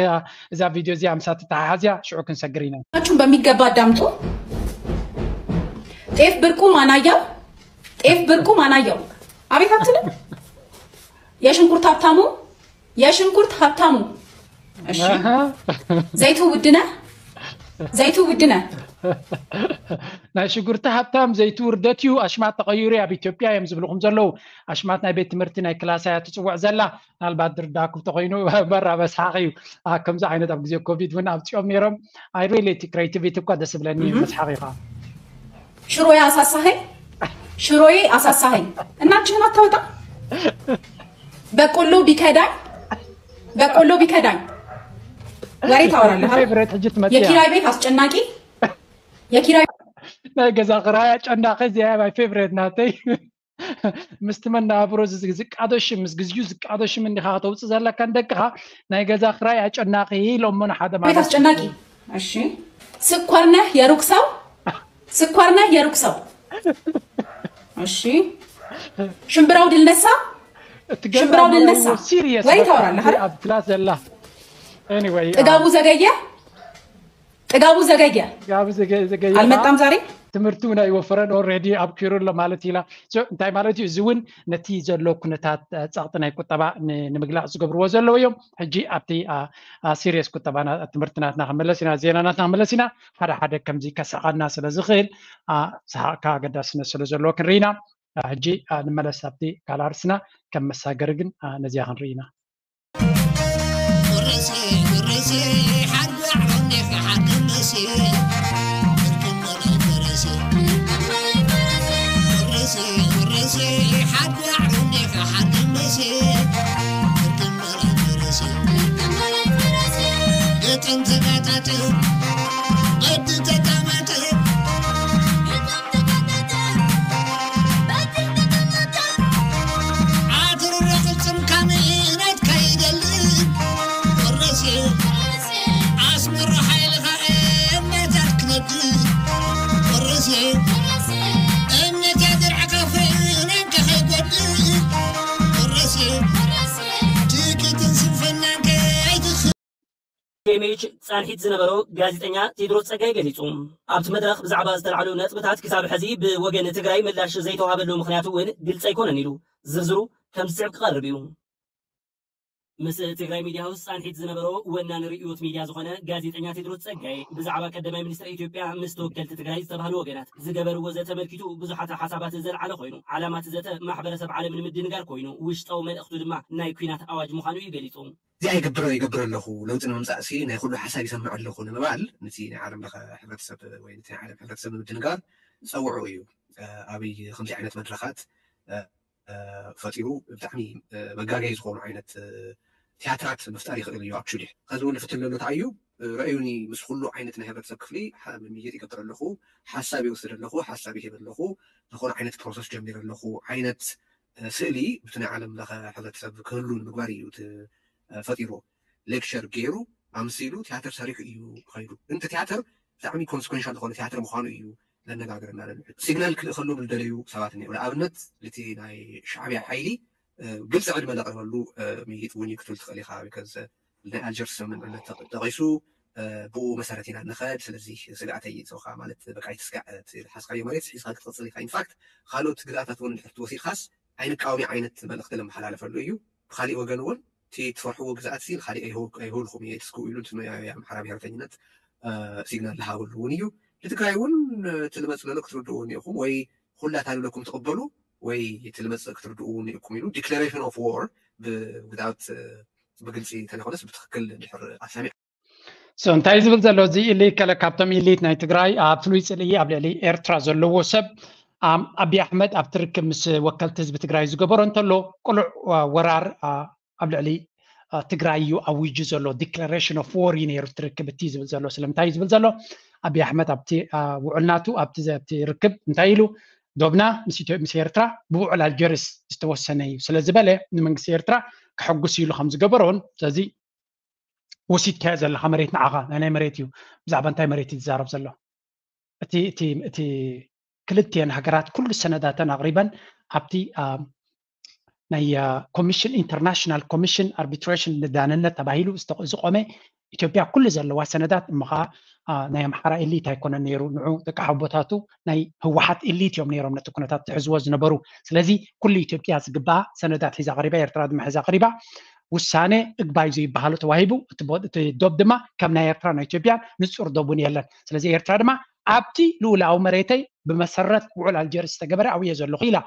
እዛ ቪድዮ እዚኣ ምሳ ትተሓሓዝያ ሽዑ ክንሰግር ኢና ናችሁን በሚገባ አዳምጡ። ጤፍ ብርቁ ማናያው ጤፍ ብርቁ ማናያው አቤት አትልም። የሽንኩርት ሀብታሙ የሽንኩርት ሀብታሙ እሺ ዘይቱ ውድነ ዘይቱ ውድነ ናይ ሽጉርቲ ሃብታም ዘይቱ ውርደት እዩ ኣሽማት ተቐይሩ ኣብ ኢትዮጵያ እዮም ዝብልኹም ዘለዉ ኣሽማት ናይ ቤት ትምህርቲ ናይ ክላሳ እያ ትፅውዕ ዘላ ምናልባት ድርዳኩም ተኮይኑ በራ መስሓቅ እዩ ከምዚ ዓይነት ኣብ ግዜ ኮቪድ እውን ኣብፅኦም ነይሮም I really እቲ creativity እኳ ደስ ብለኒ መስሓቅ እዩ ከዓ ሽሮዬ አሳሳኸኝ ሽሮዬ አሳሳኸኝ እናችህን አታወጣ በቆሎ ቢከዳኝ በቆሎ ቢከዳኝ ወሬ ታወራለህ የኪራይ ቤት አስጨናቂ የኪራይ ናይ ገዛ ክራይ አጨናቂ እዚኣ my favorite ናተይ ምስቲ መናብሮ ዝቃዶ ሽም ምስ ግዜኡ ዝቃዶ ሽም እንዲኻ ከተውፅእ ዘለካ ንደቅኻ ናይ ገዛ ክራይ ኣጨናቂ ኢሎሞ ንሓደ ቤት ማለት ኣስጨናቂ እሺ ስኳር ነህ የሩቅ ሰው ስኳር ነህ የሩቅ ሰው እሺ ሽምብራው ድል ነሳ ሽምብራው ድል ነሳ ወሬ ታወራለህ አይደል ኣብ ክላስ ዘላ anyway ጥጋቡ ዘገየ ጥጋቡ ዘገየ ጋብ ዘገየ አልመጣም ዛሬ ትምህርቱ ናይ ወፈረን already ኣብኪሩ ኣሎ ማለት ኢላ እንታይ ማለት እዩ እዚ እውን ነቲ ዘሎ ኩነታት ፀቕጢ ናይ ቁጠባ ንምግላፅ ዝገብርዎ ዘለዉ እዮም ሕጂ ኣብቲ serious ቁጠባ ትምህርቲ ናትና ክመለስ ኢና ዜና ናትና ክመለስ ኢና ሓደ ሓደ ከምዚ ከስሕቐና ስለ ዝኽእል ሰሓቕካ ኣገዳስነት ስለ ዘለዎ ክንርኢ ኢና ሕጂ ንመለስ ኣብቲ ካልእ ኣርስና ከም መሳገሪ ግን ነዚኣ ክንርኢ ኢና ቲኤምኤች ፃንሒት ዝነበሮ ጋዜጠኛ ቴድሮስ ፀጋይ ገሊፁ። ኣብቲ መድረኽ ብዛዕባ ዝተላዕሉ ነጥብታት ክሳብ ሕዚ ብወገን ትግራይ ምላሽ ዘይተዋሃበሉ ምኽንያት እውን ግልፂ ኣይኮነን ኢሉ። ዝርዝሩ ከም ዝስዕብ ክቐርብ እዩ። ምስ ትግራይ ሚድያ ሃውስ ፃንሒት ዝነበሮ ወናን ርእዮት ሚድያ ዝኾነ ጋዜጠኛ ቴድሮስ ፀጋይ ብዛዕባ ቀዳማይ ሚኒስትር ኢትዮጵያ ምስ ተወከልቲ ትግራይ ዝተባህሉ ወገናት ዝገበርዎ ዘተ ተመልኪቱ ብዙሓት ሓሳባት ዘልዓለ ኮይኑ ዓላማ እቲ ዘተ ማሕበረሰብ ዓለም ንምድንጋር ኮይኑ ውሽጣዊ መልእኽቱ ድማ ናይ ኲናት ኣዋጅ ምዃኑ እዩ ገሊፁ። እዚኣ ይገብር ይገብር ኣለኹ ለውጢ ንምምፃእ ሲ ናይ ኩሉ ሓሳብ ይሰምዕ ኣለኹ ንምባል ነቲ ናይ ዓለም ለኸ ሕብረተሰብ ወይ ነቲ ናይ ዓለም ሕብረተሰብ ንምድንጋር ዝፀውዑ እዩ። ኣብይ ከምዚ ዓይነት መድረኻት ፈጢሩ ብጣዕሚ መጋገይ ዝኾኑ ዓይነት ቲያትራት ምፍጣር ይኽእል እዩ። ኣክቹሊ ከዚ እውን ዝፍትን ዘሎ እንታይ እዩ ረእዩኒ ምስ ኩሉ ዓይነት ናይ ሕብረተሰብ ክፍሊ ምይይጥ ይገብር ኣለኹ፣ ሓሳብ ይወስድ ኣለኹ፣ ሓሳብ ይህብ ኣለኹ፣ ዝኾነ ዓይነት ፕሮሰስ ጀሚር ኣለኹ ዓይነት ስእሊ ብቲ ናይ ዓለም ለኸ ሕብረተሰብ ክህሉ ንምግባር እዩ እቲ ፈጢርዎ። ሌክቸር ገይሩ ኣምሲሉ ቲያትር ሰሪሑ እዩ ኸይዱ። እንተ ቲያትር ብጣዕሚ ኮንስኮንሻል ዝኾነ ቲያትር ምዃኑ እዩ ለነጋግረና ለንሕድ። ሲግናል ክልእኸሎም ዝደለዩ ሰባት እኒው። ንኣብነት እቲ ናይ ሻዕብያ ሓይሊ ግልፂ ዕድመ ለቕርበሉ ምይጥ እውን እዩ ክትብል ትኽእል ኢኻ። ቢካዝ ናይ ኣልጀርስ ስምምዕነት ተጠቂሱ ብኡ መሰረት ኢና ንኸድ። ስለዚ ስጋዕተይ ይእተውካ ማለት በቃ ይትስጋዕ። ሓዝካዮ መሬት ሒዝካ ክትቕፅል ኢኻ። ኢንፋክት ካልኦት ግዛታት እውን እንድሕር ትወሲድካስ ኣይንቃወሚ ዓይነት መልእኽቲ ለመሓላለፈሉ እዩ። ብካሊእ ወገን እውን እቲ ትፈርሕዎ ግዛኣት ሲ ካልእ ኣይህውልኩም እየ ትስክው ኢሉ ኣምሓራ ብሄርተኝነት ሲግናል ዝሃበሉ እውን እዩ። ንትግራይ እውን ትልመፅ ለሎ ክትርድኡ እውን ኢኹም ወይ ኩላ ታልለኩም ትቕበሉ ወይ ትልመፅ ክትርድኡ እውን ኢኹም ኢሉ ዲክላሬሽን ኦፍ ዎር ብግዛኣት ብግልፂ ተለኮነስ ብትክክል ድሕር ኣሰሚዕ እንታይ ዝብል ዘሎ እዚ ኢሊ ከለ ካብቶም ኢሊት ናይ ትግራይ ኣብ ፍሉይ ፅልኢ ኣብ ልዕሊ ኤርትራ ዘለዎ ሰብ ኣቢ ኣሕመድ ኣብቲ ርክብ ምስ ወከልቲ ህዝቢ ትግራይ ዝገበሮ እንተሎ ቅሉዕ ወራር ኣብ ልዕሊ ትግራይ እዩ ኣዊጁ ዘሎ። ዲክላሬሽን ኦፍ ዎር እዩ ነይሩ ትርክብ እቲ ዝብል ዘሎ ስለምንታይ ዝብል ዘሎ ኣቢ ኣሕመድ ኣብቲ ውዕልናቱ ኣብቲ ርክብ እንታይ ኢሉ ዶብና ምስ ኤርትራ ብውዕል ኣልጀርስ ዝተወሰነ እዩ ስለዝበለ ንመንግስቲ ኤርትራ ክሕጉስ ኢሉ ከም ዝገበሮን ስለዚ ወሲድካዮ ዘለካ መሬት ንዓኻ ናይ ናይ መሬት እዩ። ብዛዕባ እንታይ መሬት እዩ ዝዛረብ ዘሎ? እቲ እቲ እቲ ክልቲኤን ሃገራት ኩሉ ሰነዳተን ኣቕሪበን ኣብቲ ናይ ኮሚሽን ኢንተርናሽናል ኮሚሽን ኣርቢትሬሽን ንዳንነት ተባሂሉ ዝቆመ ኢትዮጵያ ኩሉ ዘለዋ ሰነዳት እሞ ከዓ ናይ ኣምሓራ ኤሊት ኣይኮነን ነይሩ። ንዑ ደቂ ሓቦታቱ ናይ ህወሓት ኤሊት እዮም ነይሮም ነቲ ኩነታት ዝሕዝዎ ዝነበሩ። ስለዚ ኩሉ ኢትዮጵያ ዝግባኣ ሰነዳት ሒዛ ቀሪባ፣ ኤርትራ ድማ ሒዛ ቀሪባ። ውሳነ እግባይ ዘይበሃሉ ተዋሂቡ እቲ ዶብ ድማ ከም ናይ ኤርትራ ናይ ኢትዮጵያ ንፁር ዶብ እውን የለን። ስለዚ ኤርትራ ድማ ኣብቲ ልኡላዊ መሬተይ ብመሰረት ውዕል ኣልጀርስ ዝተገበረ ኣብየ ዘለኹ ኢላ።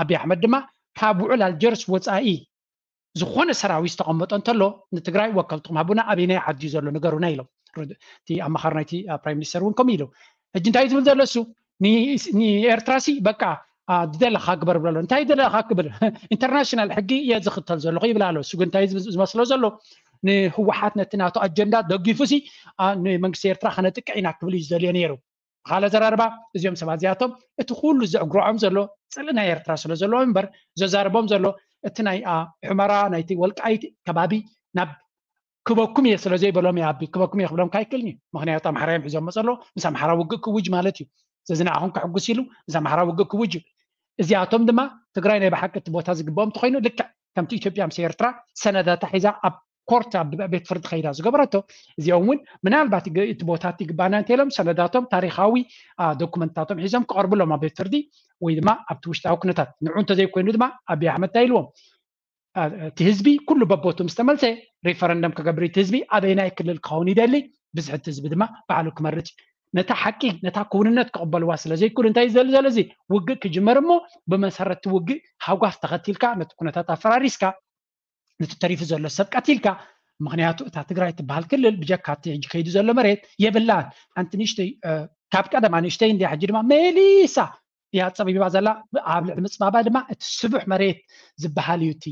ኣቢ ኣሕመድ ድማ ካብ ውዕል ኣልጀርስ ወፃኢ ዝኾነ ሰራዊት ዝተቐመጠ እንተሎ ንትግራይ ወከልትኹም ሃቡና ኣበየናይ ዓዲ እዩ ዘሎ ንገሩና ኢሎም። እቲ ኣማኻሪ ናይቲ ፕራይም ሚኒስተር እውን ከምኡ ኢሉ። ሕጂ እንታይ ዝብል ዘሎ እሱ ንኤርትራ ሲ በቃ ዝደለካ ግበር ብለሎ እንታይ ደለካ ክብል ኢንተርናሽናል ሕጊ እየ ዝኽተል ዘለኹ ይብል ኣሎ። እሱ ግን እንታይ ዝመስሎ ዘሎ ንህወሓት ነቲ ናቱ ኣጀንዳ ደጊፉ ሲ ንመንግስቲ ኤርትራ ከነጥቅዕ ኢና ክብል እዩ ዝደልዮ ነይሩ። ብካለ ዘራርባ እዚኦም ሰባት እዚኣቶም እቲ ኩሉ ዘእግሮዖም ዘሎ ፅልኢ ናይ ኤርትራ ስለ ዘለዎ እምበር ዘዛርቦም ዘሎ እቲ ናይ ሑመራ ናይቲ ወልቃይት ከባቢ ናብ ክበኩም እየ ስለ ዘይበሎም እየ ኣቢ ክበኩም እየ ክብሎም ካይክልኒ ምክንያቱ ኣምሓራ እዮም ሒዞሞ ዘሎ ምስ ኣምሓራ ውግእ ክውጅ ማለት እዩ። ስለዚ ንዓኹም ከሕጉስ ኢሉ ምስ ኣምሓራ ውግእ ክውጅ እዩ። እዚኣቶም ድማ ትግራይ ናይ ብሓቂ እቲ ቦታ ዝግብኦም እንተኮይኑ ልክዕ ከምቲ ኢትዮጵያ ምስ ኤርትራ ሰነዳታ ሒዛ ኣብ ኮርት ኣብ ቤት ፍርዲ ከይዳ ዝገበረቶ እዚኦም እውን ምናልባት እቲ ቦታ ይግባና እንተኢሎም ሰነዳቶም ታሪካዊ ዶኩመንትታቶም ሒዞም ክቐርብሎም ኣብ ቤት ፍርዲ ወይ ድማ ኣብቲ ውሽጣዊ ኩነታት ንዑ እንተዘይኮይኑ ድማ ኣብይ ኣሕመድ እንታይ ኢልዎም እቲ ህዝቢ ኩሉ በቦቱ ምስ ተመልሰ ሪፈረንደም ክገብር እቲ ህዝቢ ኣበይናይ ክልል ክኸውን ይደሊ ብዝሕቲ ህዝቢ ድማ ባዕሉ ክመርፅ እዩ። ነታ ሓቂ ነታ ክውንነት ክቕበልዋ ስለ ዘይክእሉ እንታይ ዝደሊ ዘሎ እዚ ውግእ ክጅመር እሞ ብመሰረቲ ውግእ ሃጓፍ ተኸቲልካ ነቲ ኩነታት ኣፈራሪስካ ነቲ ተሪፉ ዘሎ ሰብ ቀቲልካ ምክንያቱ እታ ትግራይ ትበሃል ክልል ብጀካ እቲ ሕጂ ከይዱ ዘሎ መሬት የብላን ሓንቲ ንእሽተይ ካብ ቀደማ ንእሽተይ እንዲያ ሕጂ ድማ መሊሳ እያ ፀቢባ ዘላ ኣብ ልዕሊ ምፅባባ ድማ እቲ ስቡሕ መሬት ዝበሃል እዩ እቲ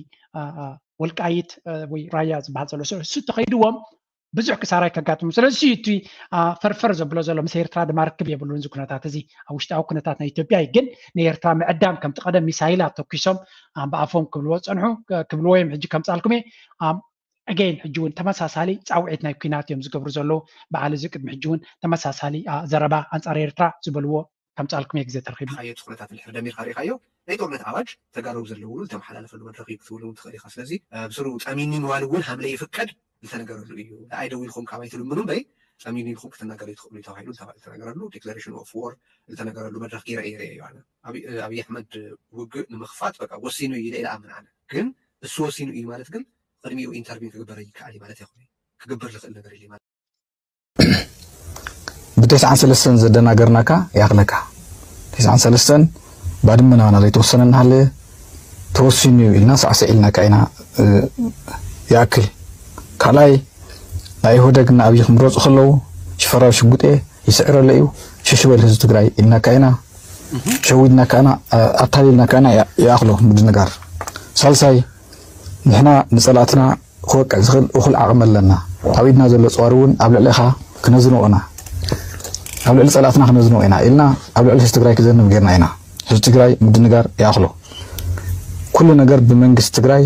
ወልቃይት ወይ ራያ ዝበሃል ዘሎ እሱ ተኸይድዎም ብዙሕ ክሳራይ ከጋጥሙ ስለዚ እቲ ፈርፈር ዘብሎ ዘሎ ምስ ኤርትራ ድማ ርክብ የብሉን እዚ ኩነታት እዚ ኣብ ውሽጣዊ ኩነታት ናይ ኢትዮጵያ እዩ ግን ንኤርትራ ምዕዳም ከምቲ ቀደም ሚሳይላት ተኩሶም ብኣፎም ክብልዎ ፀንሑ ክብልዎ እዮም ሕጂ ከምፃልኩም እየ ኣገይን ሕጂ እውን ተመሳሳሊ ፃውዒት ናይ ኩናት እዮም ዝገብሩ ዘለዉ በዓል እዚ ቅድሚ ሕጂ እውን ተመሳሳሊ ዘረባ ኣንፃር ኤርትራ ዝበልዎ ከምፃልኩም እየ ግዜ ተረኪቡ ሓየቱ ኩነታት እንድሕር ደሚርካ ሪኢካዮ ናይ ጦርነት ኣዋጅ ተጋሩ ዘለውሉ ዝተመሓላለፈሉ መድረክ እዩ ክትብሉ እውን ትኽእል ኢኻ ስለዚ ብስሩ ጠሚኒ ምባል እውን ሃምለ ይፍቀድ ዝተነገረሉ እዩ ንኣይ ደው ኢልኩም ካባይ ትልምኑ እምበይ ጠሚኒ ኢልኩም ክትናገሩ ትኽእሉ ተባሂሉ ዝተነገረሉ ዲክላሬሽን ኦፍ ዎር ዝተነገረሉ መድረክ ገይረ እየ ርእየዮ ኣነ ኣብይ ኣሕመድ ውግእ ንምኽፋት በቃ ወሲኑ እዩ ኢለ ኣምን ኣነ ግን እሱ ወሲኑ እዩ ማለት ግን ቅድሚኡ ኢንተርቪን ክግበረ ይከኣል ማለት ይኹን ክግበር ዝኽእል ነገር ኢለ ማለት ብተስዓን ሰለስተን ዘደናገርናካ ይኣኽለካ። ተስዓን ሰለስተን ባድመ ናባና ዘይተወሰነ እናሃለየ ተወሲኑ እዩ ኢልና ሳዕስዕ ኢልናካ ኢና። ይኣክል ካልኣይ ናይ ኢህወደግ እና ኣብይ ክምረፁ ከለዉ ሽፈራው ሽጉጤ ይስዕረለ እዩ ሸሽበል ህዝቢ ትግራይ ኢልናካ ኢና። ሸዊድናካ ኢና ኣታሊልናካ ኢና ይኣኽሎ ምድንጋር። ሳልሳይ ንሕና ንፀላእትና ክወቅዕ ዝኽእል እኹል ዓቕሚ ኣለና። ኣብ ኢድና ዘሎ ፀዋር እውን ኣብ ልዕሊ ኢኻ ክነዝንኦ ኢና። ኣብ ልዕሊ ፀላእትና ክነዝንኦ ኢና ኢልና ኣብ ልዕሊ ህዝቢ ትግራይ ክዘንብ ገይርና ኢና። ህዝቢ ትግራይ ምድንጋር ይኣኽሎ። ኩሉ ነገር ብመንግስቲ ትግራይ፣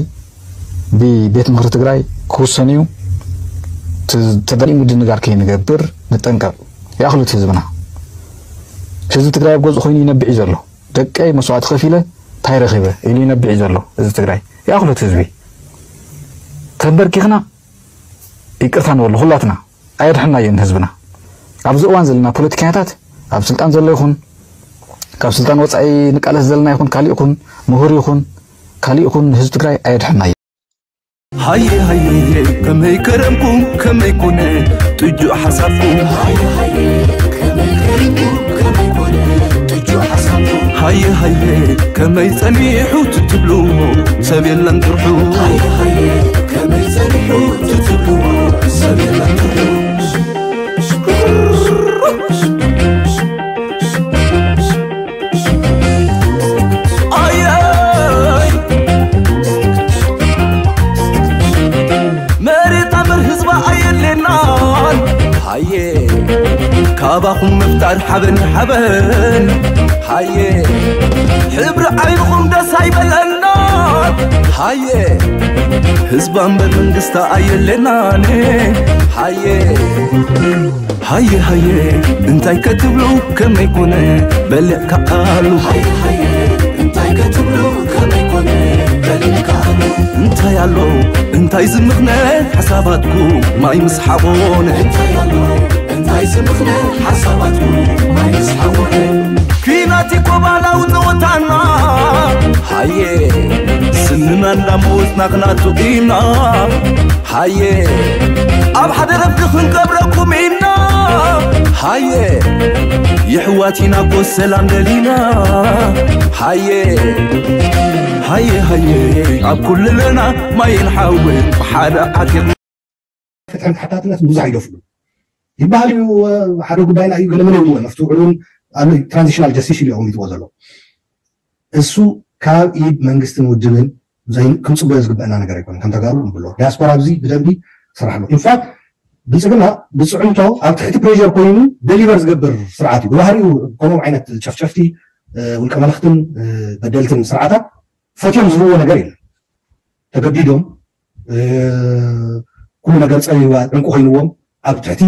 ብቤት ምኽሪ ትግራይ ክውሰን እዩ። ት-፣ ተደሪኡ ምድንጋር ከይንገብር ንጠንቀቕ። ይኣኽሉ እቲ ህዝብና። ህዝቢ ትግራይ ኣብ ገዝኡ ኮይኑ ይነብዕ እዩ ዘሎ። ደቀይ መስዋዕቲ ከፊለ እንታይ ረኺበ ኢሉ ይነብዕ እዩ ዘሎ ህዝቢ ትግራይ። ይኣኽሉ እቲ ህዝቢ። ተንበርኪኽና ይቅርታ ንበሉ ኩላትና። ኣየድሕናዮን ህዝብና። ኣብዚ እዋን ዘለና ፖለቲከኛታት፣ ኣብ ስልጣን ዘሎ ይኹን፣ ካብ ስልጣን ወፃኢ ንቃለስ ዘለና ይኹን፣ ካሊእ ይኹን፣ ምሁር ይኹን፣ ካሊእ ይኹን፣ ህዝቢ ትግራይ ኣየድሕናዮ። ሃየ ሃየ ከመይ ከረምኩም ከመይ ኮነ ጥጁእ ሓሳብኩም። ሃየ ሃየ ከመይ ከረምኩም ከመይ ኮነ ጥጁእ ሓሳብኩም። ሃየ ሃየ ከመይ ጸኒሑ ትትብሉ ሰብ የለን ጥርሑ። ሃየ ሃየ ከመይ ጸኒሑ ትትብሉ ሰብ የለን ጥርሑ። ኣየይ መሬት ኣምበር ህዝባ ኣየድሌናን። ሃየ ካባኹም ምፍጣር ሓበን ሓበን። ሃየ ሕብሪ ዓይንኹም ደስ ኣይበለናን። ሃየ ህዝባ እምበር መንግስታ ኣየድሌናን። ሃየ ሃየ ሃየ እንታይ ከትብሉ ከመይ ኮነ በልዕ ከኣሉ። ሃየ ሃየ እንታይ ከትብሉ ከመይ ኮነ በልዕ ከኣሉ። እንታይ ኣሎ እንታይ ዝምኽነ ሓሳባትኩም ማይ ምስ ሓቆነ። እንታይ ኣሎ እንታይ ዝምኽነ ሓሳባትኩም ማይ ምስ ሓቆነ። ኲናት እኮ ባህላዊ ጸወታና። ሃየ ስንና እንዳመወጽና ክናቱ ኢና። ሃየ ኣብ ሓደ ረፍዲ ክንቀብረኩም ኢና። ሃየ የሕዋት ኢና እኮ ሰላም ደሊና። ሃየ ሃየ ሃየ ኣብ ኩልለና ማይን ሓውን ብሓደ ዓጢቕና። ፍትሕን ተሓታትነትን ብዙሕ ኣይደፍሉን ይበሃል እዩ። ሓደ ጉዳይና እዩ ገለ መለ ይብልዎ መፍትሒ እውን ኣሎ። ትራንዚሽናል ጀስቲስ ኢሉ የቐሚጥዎ ዘሎ። እሱ ካብ ኢድ መንግስትን ውድብን ዘይ-፣ ክንጽበዮ ዝግበአና ነገር ኣይኮነን። ከም ተጋሩ ንብሎ ዲያስፖራ ኣብዚ ብደንቢ ስራሕ ኣሎ። ኢንፋክት ብልጽግና ብጽዕንቶ ኣብ ትሕቲ ፕሬር ኮይኑ ደሊቨር ዝገብር ስርዓት እዩ። ብባህሪኡ ከምኦም ዓይነት ጨፍጨፍቲ፣ እ፣ ውልቀ መለኽትን፣ እ፣ በደልትን ስርዓታት ፈትዮም ዝህብዎ ነገር የለን። ተገዲዶም፣ እ፣ ኩሉ ነገር ጸቢባ ዕንቁ ኮይንዎም ኣብ ትሕቲ፣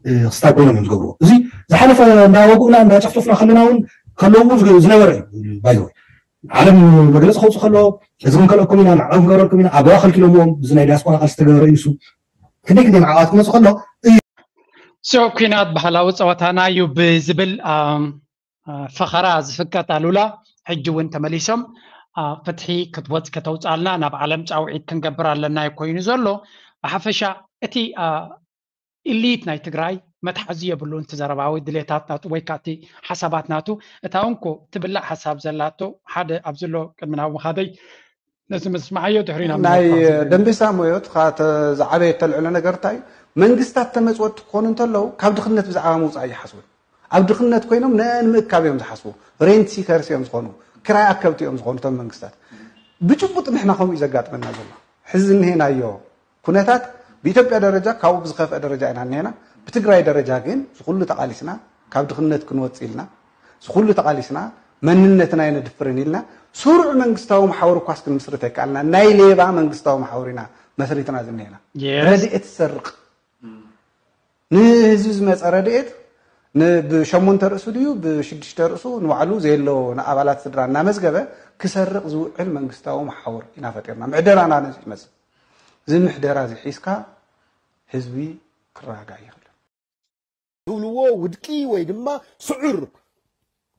እ፣ ክስታይ ኮይኖም እዮም ዝገብርዎ። እዚ ዝሓለፈ እንዳወጉእና እንዳጨፍጨፍና ከለና እውን ከለዉ እውን ዝገ-፣ ዝነበረ እዩ። ባይዘወይ ዓለም መግለፂ ከውፅእ ከሎ እዚ ክንከልአኩም ኢና፣ ንዕኦም ክንገብረልኩም ኢና፣ ኣገዋ ከልኪሎምዎም። እዚ ናይ ዲያስፖራ ቃልሲ ዝተገበረ እዩ። እሱ ክንደይ ክንደይ መዓዋት ክመፅእ ከሎ እዩ። ሶ ኲናት ባህላዊ ፀወታና እዩ ብዝብል፣ ኣም፣ አ፣ ፈኸራ ዝፍቀጥ ኣሉላ ሕጂ እውን ተመሊሶም፣ አ፣ ፍትሒ ክትወጽ ከተውጻልና ናብ ዓለም ጻውዒት ክንገብር ኣለና እዩ ኮይኑ ዘሎ። ብሓፈሻ እቲ፣ አ፣ ኢሊት ናይ ትግራይ መትሓዚ የብሉን። እቲ ዘረባዊ ድሌታት ናቱ ወይ ከዓ እቲ ሓሳባት ናቱ፣ እታ እንኮ ትብላዕ ሓሳብ ዘላቶ ሓደ ኣብዚ ኣሎ ቅድሚ ናብ ምኻደይ ነዚ ምስማዓዮ ድሕሪ ናብ ናይ ምርካብ ዝብል። ደምቢሳ ሞዮ እቲ ኻተ ዝዓበየ እተልዕሎ ነገር እንታይ እዩ? መንግስታት ተመጽወቲ ክኾኑ እንተለዉ ካብ ድኽነት ብዛዕባ ምውጻእ ኣይሓስቡን። ኣብ ድኽነት ኮይኖም ነ-፣ ንምእካብ እዮም ዝሓስቡ። ሬንት ሲከርስ እዮም ዝኾኑ፣ ክራይ ኣከብቲ እዮም ዝኾኑ እቶም መንግስታት። ብጭቡጥ ንሕና ከምኡ እዩ ዘጋጥመና ዘሎ። ሕዚ እኒሄናዮ ኩነታት ብኢትዮጵያ ደረጃ ካብኡ ብዝኸፍአ ደረጃ ኢና እኒሄና። ብትግራይ ደረጃ ግን ዝኹሉ ተቓሊስና፣ ካብ ድኽነት ክንወጽእ ኢልና፣ ዝኹሉ ተቓሊስና፣ መንነትና ኣይነድፍርን ኢልና፣ ስሩዕ መንግስታዊ መሓውር እኳስ ክንምስርት ኣይከኣልና። ናይ ሌባ መንግስታዊ መሓውር ኢና መስሪትና ዝኒሄና። የስ። ረድኤት ዝሰርቕ፣ ንህዝቢ ዝመፀ ረድኤት ን-፣ ብሸሞንተ ርእሱ ድዩ ብሽዱሽተ ርእሱ ንባዕሉ ዘየሎ ንኣባላት ስድራ እናመዝገበ ክሰርቕ ዝውዕል መንግስታዊ መሓውር ኢና ፈጢርና። ምሕደራና ነዚ ይመስል። እዚ ምሕደራ እዚ ሒዝካ ህዝቢ ክረጋጋእ ይኽእል። ዝብልዎ ውድቂ ወይ ድማ ስዑር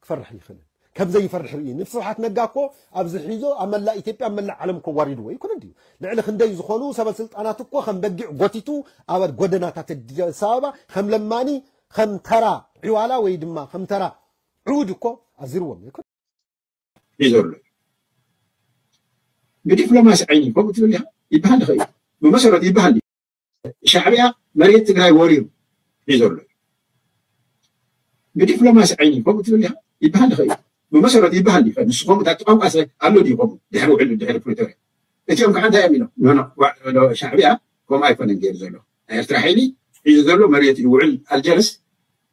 ክፈርሕ ይኽእል። ከም ዘይፈርሕ ርኢ። ንስብሓት ነጋ እኮ ኣብዚ ሒዞ ኣብ መላእ ኢትዮጵያ፣ ኣብ መላእ ዓለም እኮ ዋሪድዎ ይኩን እንድዩ። ልዕሊ ክንደይ ዝኾኑ ሰበ ስልጣናት እኮ ከም በጊዕ ጎቲቱ ኣብ ጎደናታት ኣዲስ ኣበባ ከም ለማኒ፣ ከም ተራ ዕዋላ ወይ ድማ ከም ተራ ዕውድ እኮ ኣዚርዎም ይኩን። እዩ ዘሎ። ብዲፕሎማሲ ዓይኒ ከምኡ ትብል ኢኻ ይበሃል ይኽእል። ብመሰረቱ ይበሃል እዩ። ሻዕቢያ መሬት ትግራይ ወሪሩ እዩ ዘሎ። ብዲፕሎማሲ ዓይኒ ከምኡ ትብል ኢኻ ይበሃል ይኽእል። ብመሰረቱ ይበሃል ይኽእል። ንሱ ከምኡ፣ እቲ ቋንቋ ሰ ኣሎ ድዩ ከምኡ? ድሕሪ ውዕል፣ ድሕሪ ፕሪቶርያ። እቲኦም ከዓ እንታይ እዮም ኢሎም? ኖ፣ ኖ፣ ዋ-፣ ኖ፣ ሻዕቢያ ከምኡ ኣይኮነን ገይሩ ዘሎ። ናይ ኤርትራ ሓይሊ ሒዙ ዘሎ መሬት እዩ። ውዕል ኣልጀርስ፣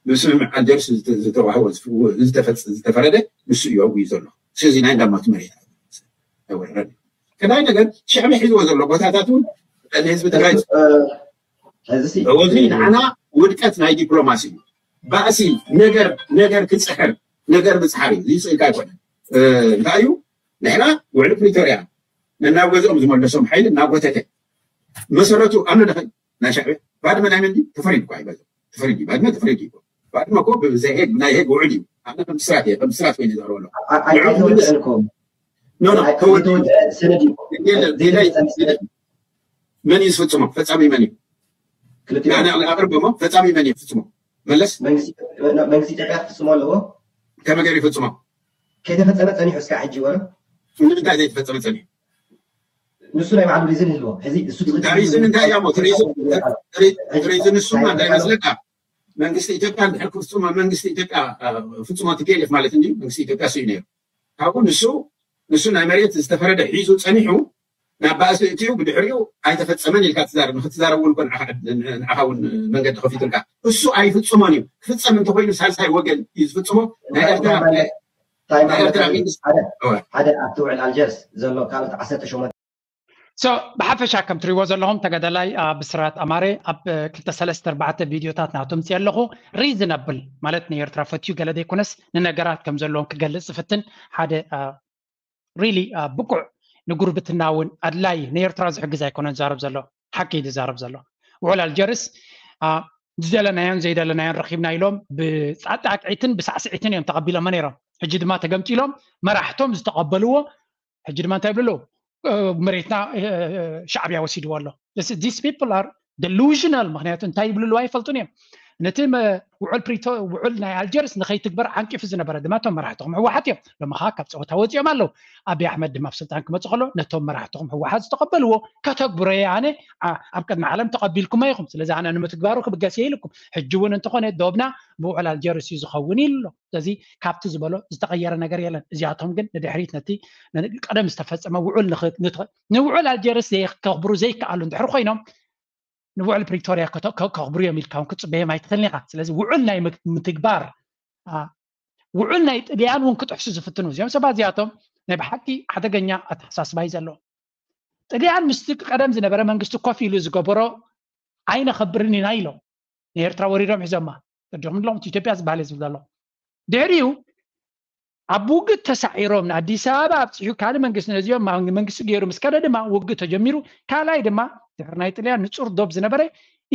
ብስምምዕ ኣልጀርስ ዝተ-፣ ዝተዋህቦ፣ ዝተፈጸ-፣ ዝተፈረደ ንሱ እዩ ኣብኡ እዩ ዘሎ። ስለዚ ናይ እንዳማቱ መሬት ኣይወረረን። ቀዳይ ነገር ሻዕብያ ሒዝዎ ዘሎ ቦታታት እውን ንህዝቢ ትግራይ እዚ እዚ ንዓና ውድቀት ናይ ዲፕሎማሲ እዩ። ባእሲ ነገር ነገር ክፅሕር ነገር ምፅሓር እዩ። እዚ ስእልካ ኣይኮነ እንታይ እዩ ንሕና ውዕሊ ፕሪቶርያ ነናብ ገዝኦም ዝመለሶም ሓይሊ እናጎተተ መሰረቱ ኣምነ ደኸ ናይ ሻዕብያ ባድመ ናይ መን ድዩ? ተፈሪዱ እኮ ኣይበል ተፈሪዱ ባድመ ተፈሪዱ እዩ። ባድመ እኮ ብዘይ ሄግ ናይ ሄግ ውዕል እዩ። ኣነ ከም ብስራት እየ ከም ብስራት ኮይኑ ዘረበሎ ኣይተወድአልኩም ኖ ኖ ተወዲ ሰነድ እዩ የለ ሌላ መን እዩ ዝፍፅሞ? ፈፃሚ መን እዩ? ኣቅርቦሞ ፈፃሚ መን እዩ ዝፍፅሞ? መለስ መንግስቲ ኢትዮጵያ ክፍፅሞ ኣለዎ። ከመይ ገይሩ ይፍፅሞ? ከይተፈፀመ ፀኒሑ እስካብ ሕጂ ወረ ንምንታይ ዘይተፈፀመ ፀኒሑ? ንሱ ናይ ባዕሉ ሪዝን ይህልዎ። ሕዚ እሱ ሪዝን እንታይ እያ? ሪዝን እሱማ እንታይ መስለካ? መንግስቲ ኢትዮጵያ እንድሕር ክፍፅሞ መንግስቲ ኢትዮጵያ ፍፅሞ ቲፒኤልኤፍ ማለት እንዲ መንግስቲ ኢትዮጵያ ስዩ ነይሩ። ካብኡ ንሱ ንሱ ናይ መሬት ዝተፈረደ ሒዙ ፀኒሑ ናብ ባእሲ እትዩ ብድሕሪኡ ኣይተፈፀመን ኢልካ ትዛረብ። ንክትዛረብ እውን ኮን ንዓኻ እውን መንገዲ ከፊቱልካ። እሱ ኣይፍፅሞን እዩ። ክፍፀም እንተኮይኑ ሳልሳይ ወገን እዩ ዝፍፅሞ። ናይ ኤርትራ ናይ ኤርትራ መንግስቲ ሓደ ኣብቲ ውዕል ኣልጀርስ ዘሎ ካልኦት ዓሰርተ ሸሞንተ So ብሓፈሻ ከም ትሪእዎ ዘለኹም ተጋዳላይ ብስራት ኣማረ ኣብ ክልተ ሰለስተ ኣርባዕተ ቪድዮታት ናቶም ምፅእ ኣለኹ። ሪዝነብል ማለት ንኤርትራ ፈትዩ ገለ ዘይኮነስ ንነገራት ከም ዘለዎም ክገልፅ ዝፍትን ሓደ really ብቁዕ ንጉርብትና እውን ኣድላይ ንኤርትራ ዝሕግዝ ኣይኮነን ዝዛረብ ዘሎ ሓቂ እዩ ዝዛረብ ዘሎ። ውዕል ኣልጀርስ ዝደለናዮን ዘይደለናዮን ረኺብና ኢሎም ብጣዕጣዕቂዕትን ብሳዕስዒትን እዮም ተቐቢሎሞ ነይሮም። ሕጂ ድማ ተገምጢሎም መራሕቶም ዝተቐበልዎ ሕጂ ድማ እንታይ ይብሉ ኣለዉ? መሬትና ሻዕብያ ወሲድዎ ኣሎ። These people are delusional። ምክንያቱ እንታይ ይብሉ ኣለዉ ኣይፈልጡን እዮም። ነቲ ውዕል ፕሪቶ ውዕል ናይ ኣልጀርስ ንኸይትግበር ዓንቂፉ ዝነበረ ድማ እቶም መራሕትኹም ህወሓት እዮም። ሎሚ ከዓ ካብ ፀወታ ወፂኦም ኣለዉ። ኣብይ ኣሕመድ ድማ ኣብ ስልጣን ክመፅእ ከሎ ነቶም መራሕትኹም ህወሓት ዝተቐበልዎ ከተግብሮ እየ ኣነ ኣብ ቅድሚ ዓለም ተቐቢልኩሞ ኢኹም። ስለዚ ኣነ ንምትግባሩ ክብገስ እየ ኢልኩም። ሕጂ እውን እንተኾነ ዶብና ብውዕል ኣልጀርስ እዩ ዝኸውን ኢሉ ኣሎ። ስለዚ ካብቲ ዝበሎ ዝተቐየረ ነገር የለን። እዚኣቶም ግን ንድሕሪት ነቲ ቀደም ዝተፈፀመ ውዕል ንውዕል ኣልጀርስ ከኽብሩ ዘይከኣሉ እንድሕር ኮይኖም ንውዕል ፕሪቶርያ ከኽብሩ እዮም ኢልካ እውን ክትፅበዮም ኣይትኽእልን ኢኻ። ስለዚ ውዕል ናይ ምትግባር ውዕል ናይ ጥልያን እውን ክጥሕሱ ዝፍትኑ እዚኦም ሰባት እዚኣቶም ናይ ብሓቂ ሓደገኛ ኣተሓሳስባ እዩ ዘለዎም። ጥልያን ምስቲ ቀደም ዝነበረ መንግስቲ ኮፍ ኢሉ ዝገበሮ ኣይነኸብርን ኢና ኢሎም ንኤርትራ ወሪዶም ሒዞማ። ቅድም ኣለኹም ኢትዮጵያ ዝበሃል እዩ ዝብል ዘሎ። ድሕሪኡ ኣብ ውግእ ተሳዒሮም ንኣዲስ ኣበባ ኣብፂሑ ካልእ መንግስቲ ነዚኦም መንግስቲ ገይሩ ምስ ከደ ድማ ውግእ ተጀሚሩ። ካልኣይ ድማ ድሕሪ ናይ ጥልያን ንፁር ዶብ ዝነበረ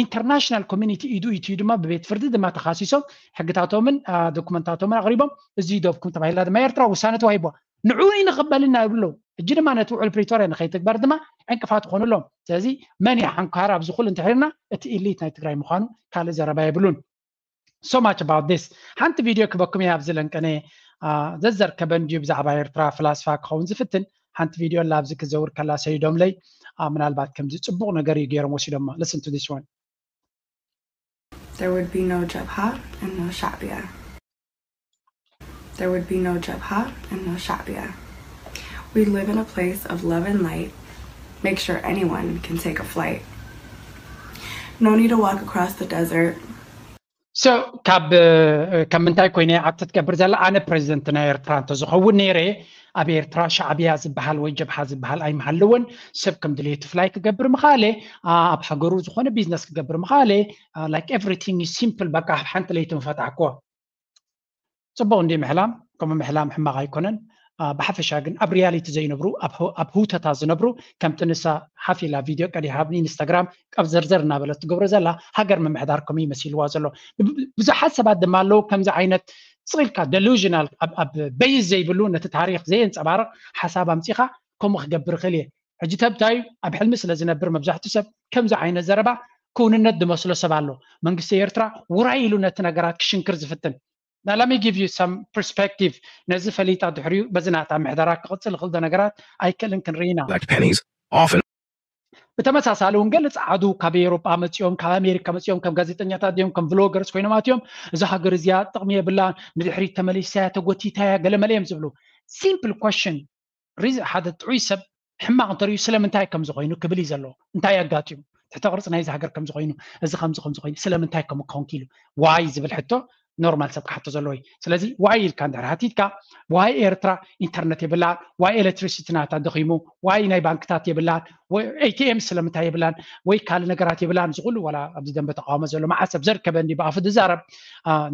ኢንተርናሽናል ኮሚኒቲ ኢዱ ኢትዩ ድማ ብቤት ፍርዲ ድማ ተኻሲሶም ሕግታቶምን ዶኩመንታቶምን ኣቕሪቦም እዚ ዶብኩም ተባሂላ ድማ ኤርትራ ውሳነ ተዋሂቦ። ንዕኡ ይንቕበልና ይብሉ። ሕጂ ድማ ነቲ ውዕል ፕሪቶርያ ንኸይትግበር ድማ ዕንቅፋት ይኾኑ ኣለዎም። ስለዚ መን እዩ ሓንኳር ኣብዚ ኩሉ እንተሒርና እቲ ኢሊት ናይ ትግራይ ምዃኑ ካልእ ዘረባ የብሉን። So much about this። ሓንቲ ቪድዮ ክበኩም እየ ኣብዚ ለንቀነ ዘዘርከበ እንድዩ ብዛዕባ ኤርትራ ፍላስፋ ክኸውን ዝፍትን ሓንቲ ቪድዮ ኣላ ኣብዚ ክዘውር ከላ ሰይዶምለይ ምናልባት ከምዚ ፅቡቕ ነገር እዩ ገይሮም ወሲዶማ። Listen to this one። There would be no Jabha and no Sha'biya. There would be no Jabha and no Sha'biya. We live in a place of love and light. Make sure anyone can take a flight. No need to walk across the desert. So ካብ ካብ ምንታይ ኮይነ ኣብቲ ትገብር ዘላ ኣነ ፕሬዚደንት ናይ ኤርትራ እንተዝኸውን ነይረ ኣብ ኤርትራ ሻዕብያ ዝበሃል ወይ ጀብሃ ዝበሃል ኣይምሃለወን። ሰብ ከም ድሌቱ ፍላይ ክገብር ምኻለ ኣብ ሃገሩ ዝኾነ ቢዝነስ ክገብር ምኻለ like everything is simple በቃ ሓንቲ ለይቲ ምፈታሕክዎ። ፅቡቕ እንዲ ምሕላም ከምኡ ምሕላም ሕማቕ ኣይኮነን። ብሓፈሻ ግን ኣብ ሪያሊቲ ዘይነብሩ ኣብ ህውተታ ዝነብሩ ከምቲ ንሳ ሓፊላ ቪድዮ ቀዲሓ ኣብ ኢንስታግራም ቀብ ዘርዘር እናበለት ትገብሮ ዘላ ሃገር ምምሕዳር ከምኡ ይመሲልዋ ዘሎ። ብዙሓት ሰባት ድማ ኣለዉ ከምዚ ዓይነት ስቕ ኢልካ ደሉዥናል ኣብ በይዝ ዘይብሉ ነቲ ታሪክ ዘየንፀባርቕ ሓሳብ ኣምፂኻ ከምኡ ክገብር ይኽእል እየ። ሕጂ ተብታዩ ኣብ ሕልሚ ስለ ዝነብር መብዛሕትኡ ሰብ ከምዚ ዓይነት ዘረባ ክውንነት ዝመስሎ ሰብ ኣሎ። መንግስቲ ኤርትራ ውራይ ኢሉ ነቲ ነገራት ክሽንክር ዝፍትን Now let me give you some perspective። ነዚ ፈሊጣ ድሕሪኡ በዚ ናታ ምሕደራ ክቕጽል ይኽእል ዶ ነገራት ኣይክእልን ክንርኢ ኢና። Black pennies, often ብተመሳሳሊ እውን ገለ ጸዓዱ ካብ ኤውሮጳ መጺኦም ካብ ኣሜሪካ መጺኦም ከም ጋዜጠኛታት ድዮም ከም ቭሎገርስ ኮይኖም ኣትዮም እዛ ሃገር እዚኣ ጥቕሚ የብላን ንድሕሪት ተመሊሳ እያ ተጎቲታ እያ ገለመለ እዮም ዝብሉ። Simple question ሓደ ጥዑይ ሰብ ሕማቕ እንተርእዩ ስለምንታይ ከም ዝኾይኑ ክብል እዩ ዘለዎ። እንታይ ኣጋጢሙ ትሕተ ቅርፂ ናይዚ ሃገር ከም ዝኾይኑ እዚ ከምዚ ከም ዝኾይኑ ስለምንታይ ከም ክኾንክ ኢሉ ዋይ ዝብል ሕቶ ኖርማል ሰብ ክሓቶ ዘለዎ እዩ። ስለዚ ዋይ ኢልካ እንድሕር ሓቲትካ፣ ዋይ ኤርትራ ኢንተርነት የብላን፣ ዋይ ኤሌክትሪሲቲ ናታ ደኺሙ፣ ዋይ ናይ ባንክታት የብላን፣ ኤቲኤም ስለምንታይ የብላን፣ ወይ ካልእ ነገራት የብላን፣ ዝኹሉ ዋላ ኣብዚ ደንበ ተቃውሞ ዘሎ መዓት ሰብ ዘርከበ እንዲ ብኣፉ ዝዛረብ፣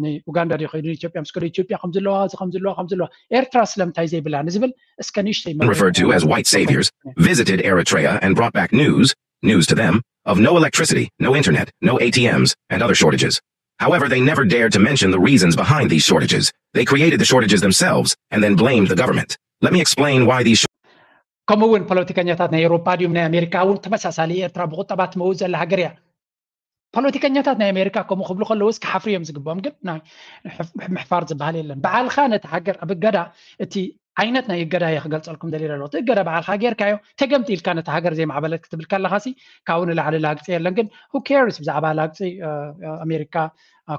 ንኡጋንዳ ዶ ከይዱ ኢትዮጵያ ምስ ከደ ኢትዮጵያ ከም ዘለዋ እዚ ከም ዘለዋ ከም ዘለዋ ኤርትራ ስለምንታይ ዘይብላ ንዝብል እስከ ንእሽተይ referred to as white saviors, visited Eritrea and brought back news, news to them, of no electricity, no internet, no A T Ms, and other shortages. However, they never dared to mention the reasons behind these shortages. They created the shortages themselves and then blamed the government. Let me explain why these ከምኡ እውን ፖለቲከኛታት ናይ ኤውሮፓ ድዮም ናይ ኣሜሪካ እውን ተመሳሳሊ ኤርትራ ብቁጠባ ትመውት ዘላ ሃገር እያ። ፖለቲከኛታት ናይ ኣሜሪካ ከምኡ ክብሉ ከለውስ ክሓፍሩ እዮም ዝግብኦም፣ ግን ናይ ምሕፋር ዝበሃል የለን። በዓልካ ነቲ ሃገር ኣብ እገዳ፣ እቲ ዓይነት ናይ እገዳ እየ ክገልጸልኩም ደልየ ኣለኹ። እቲ እገዳ በዓልካ ጌርካዮ፣ ተገምጢልካ ነቲ ሃገር ዘይማዕበለት ክትብል ከለኻሲ ካብኡ ንላዕሊ ላግጺ የለን። ግን who cares ብዛዕባ ላግጺ ኣሜሪካ?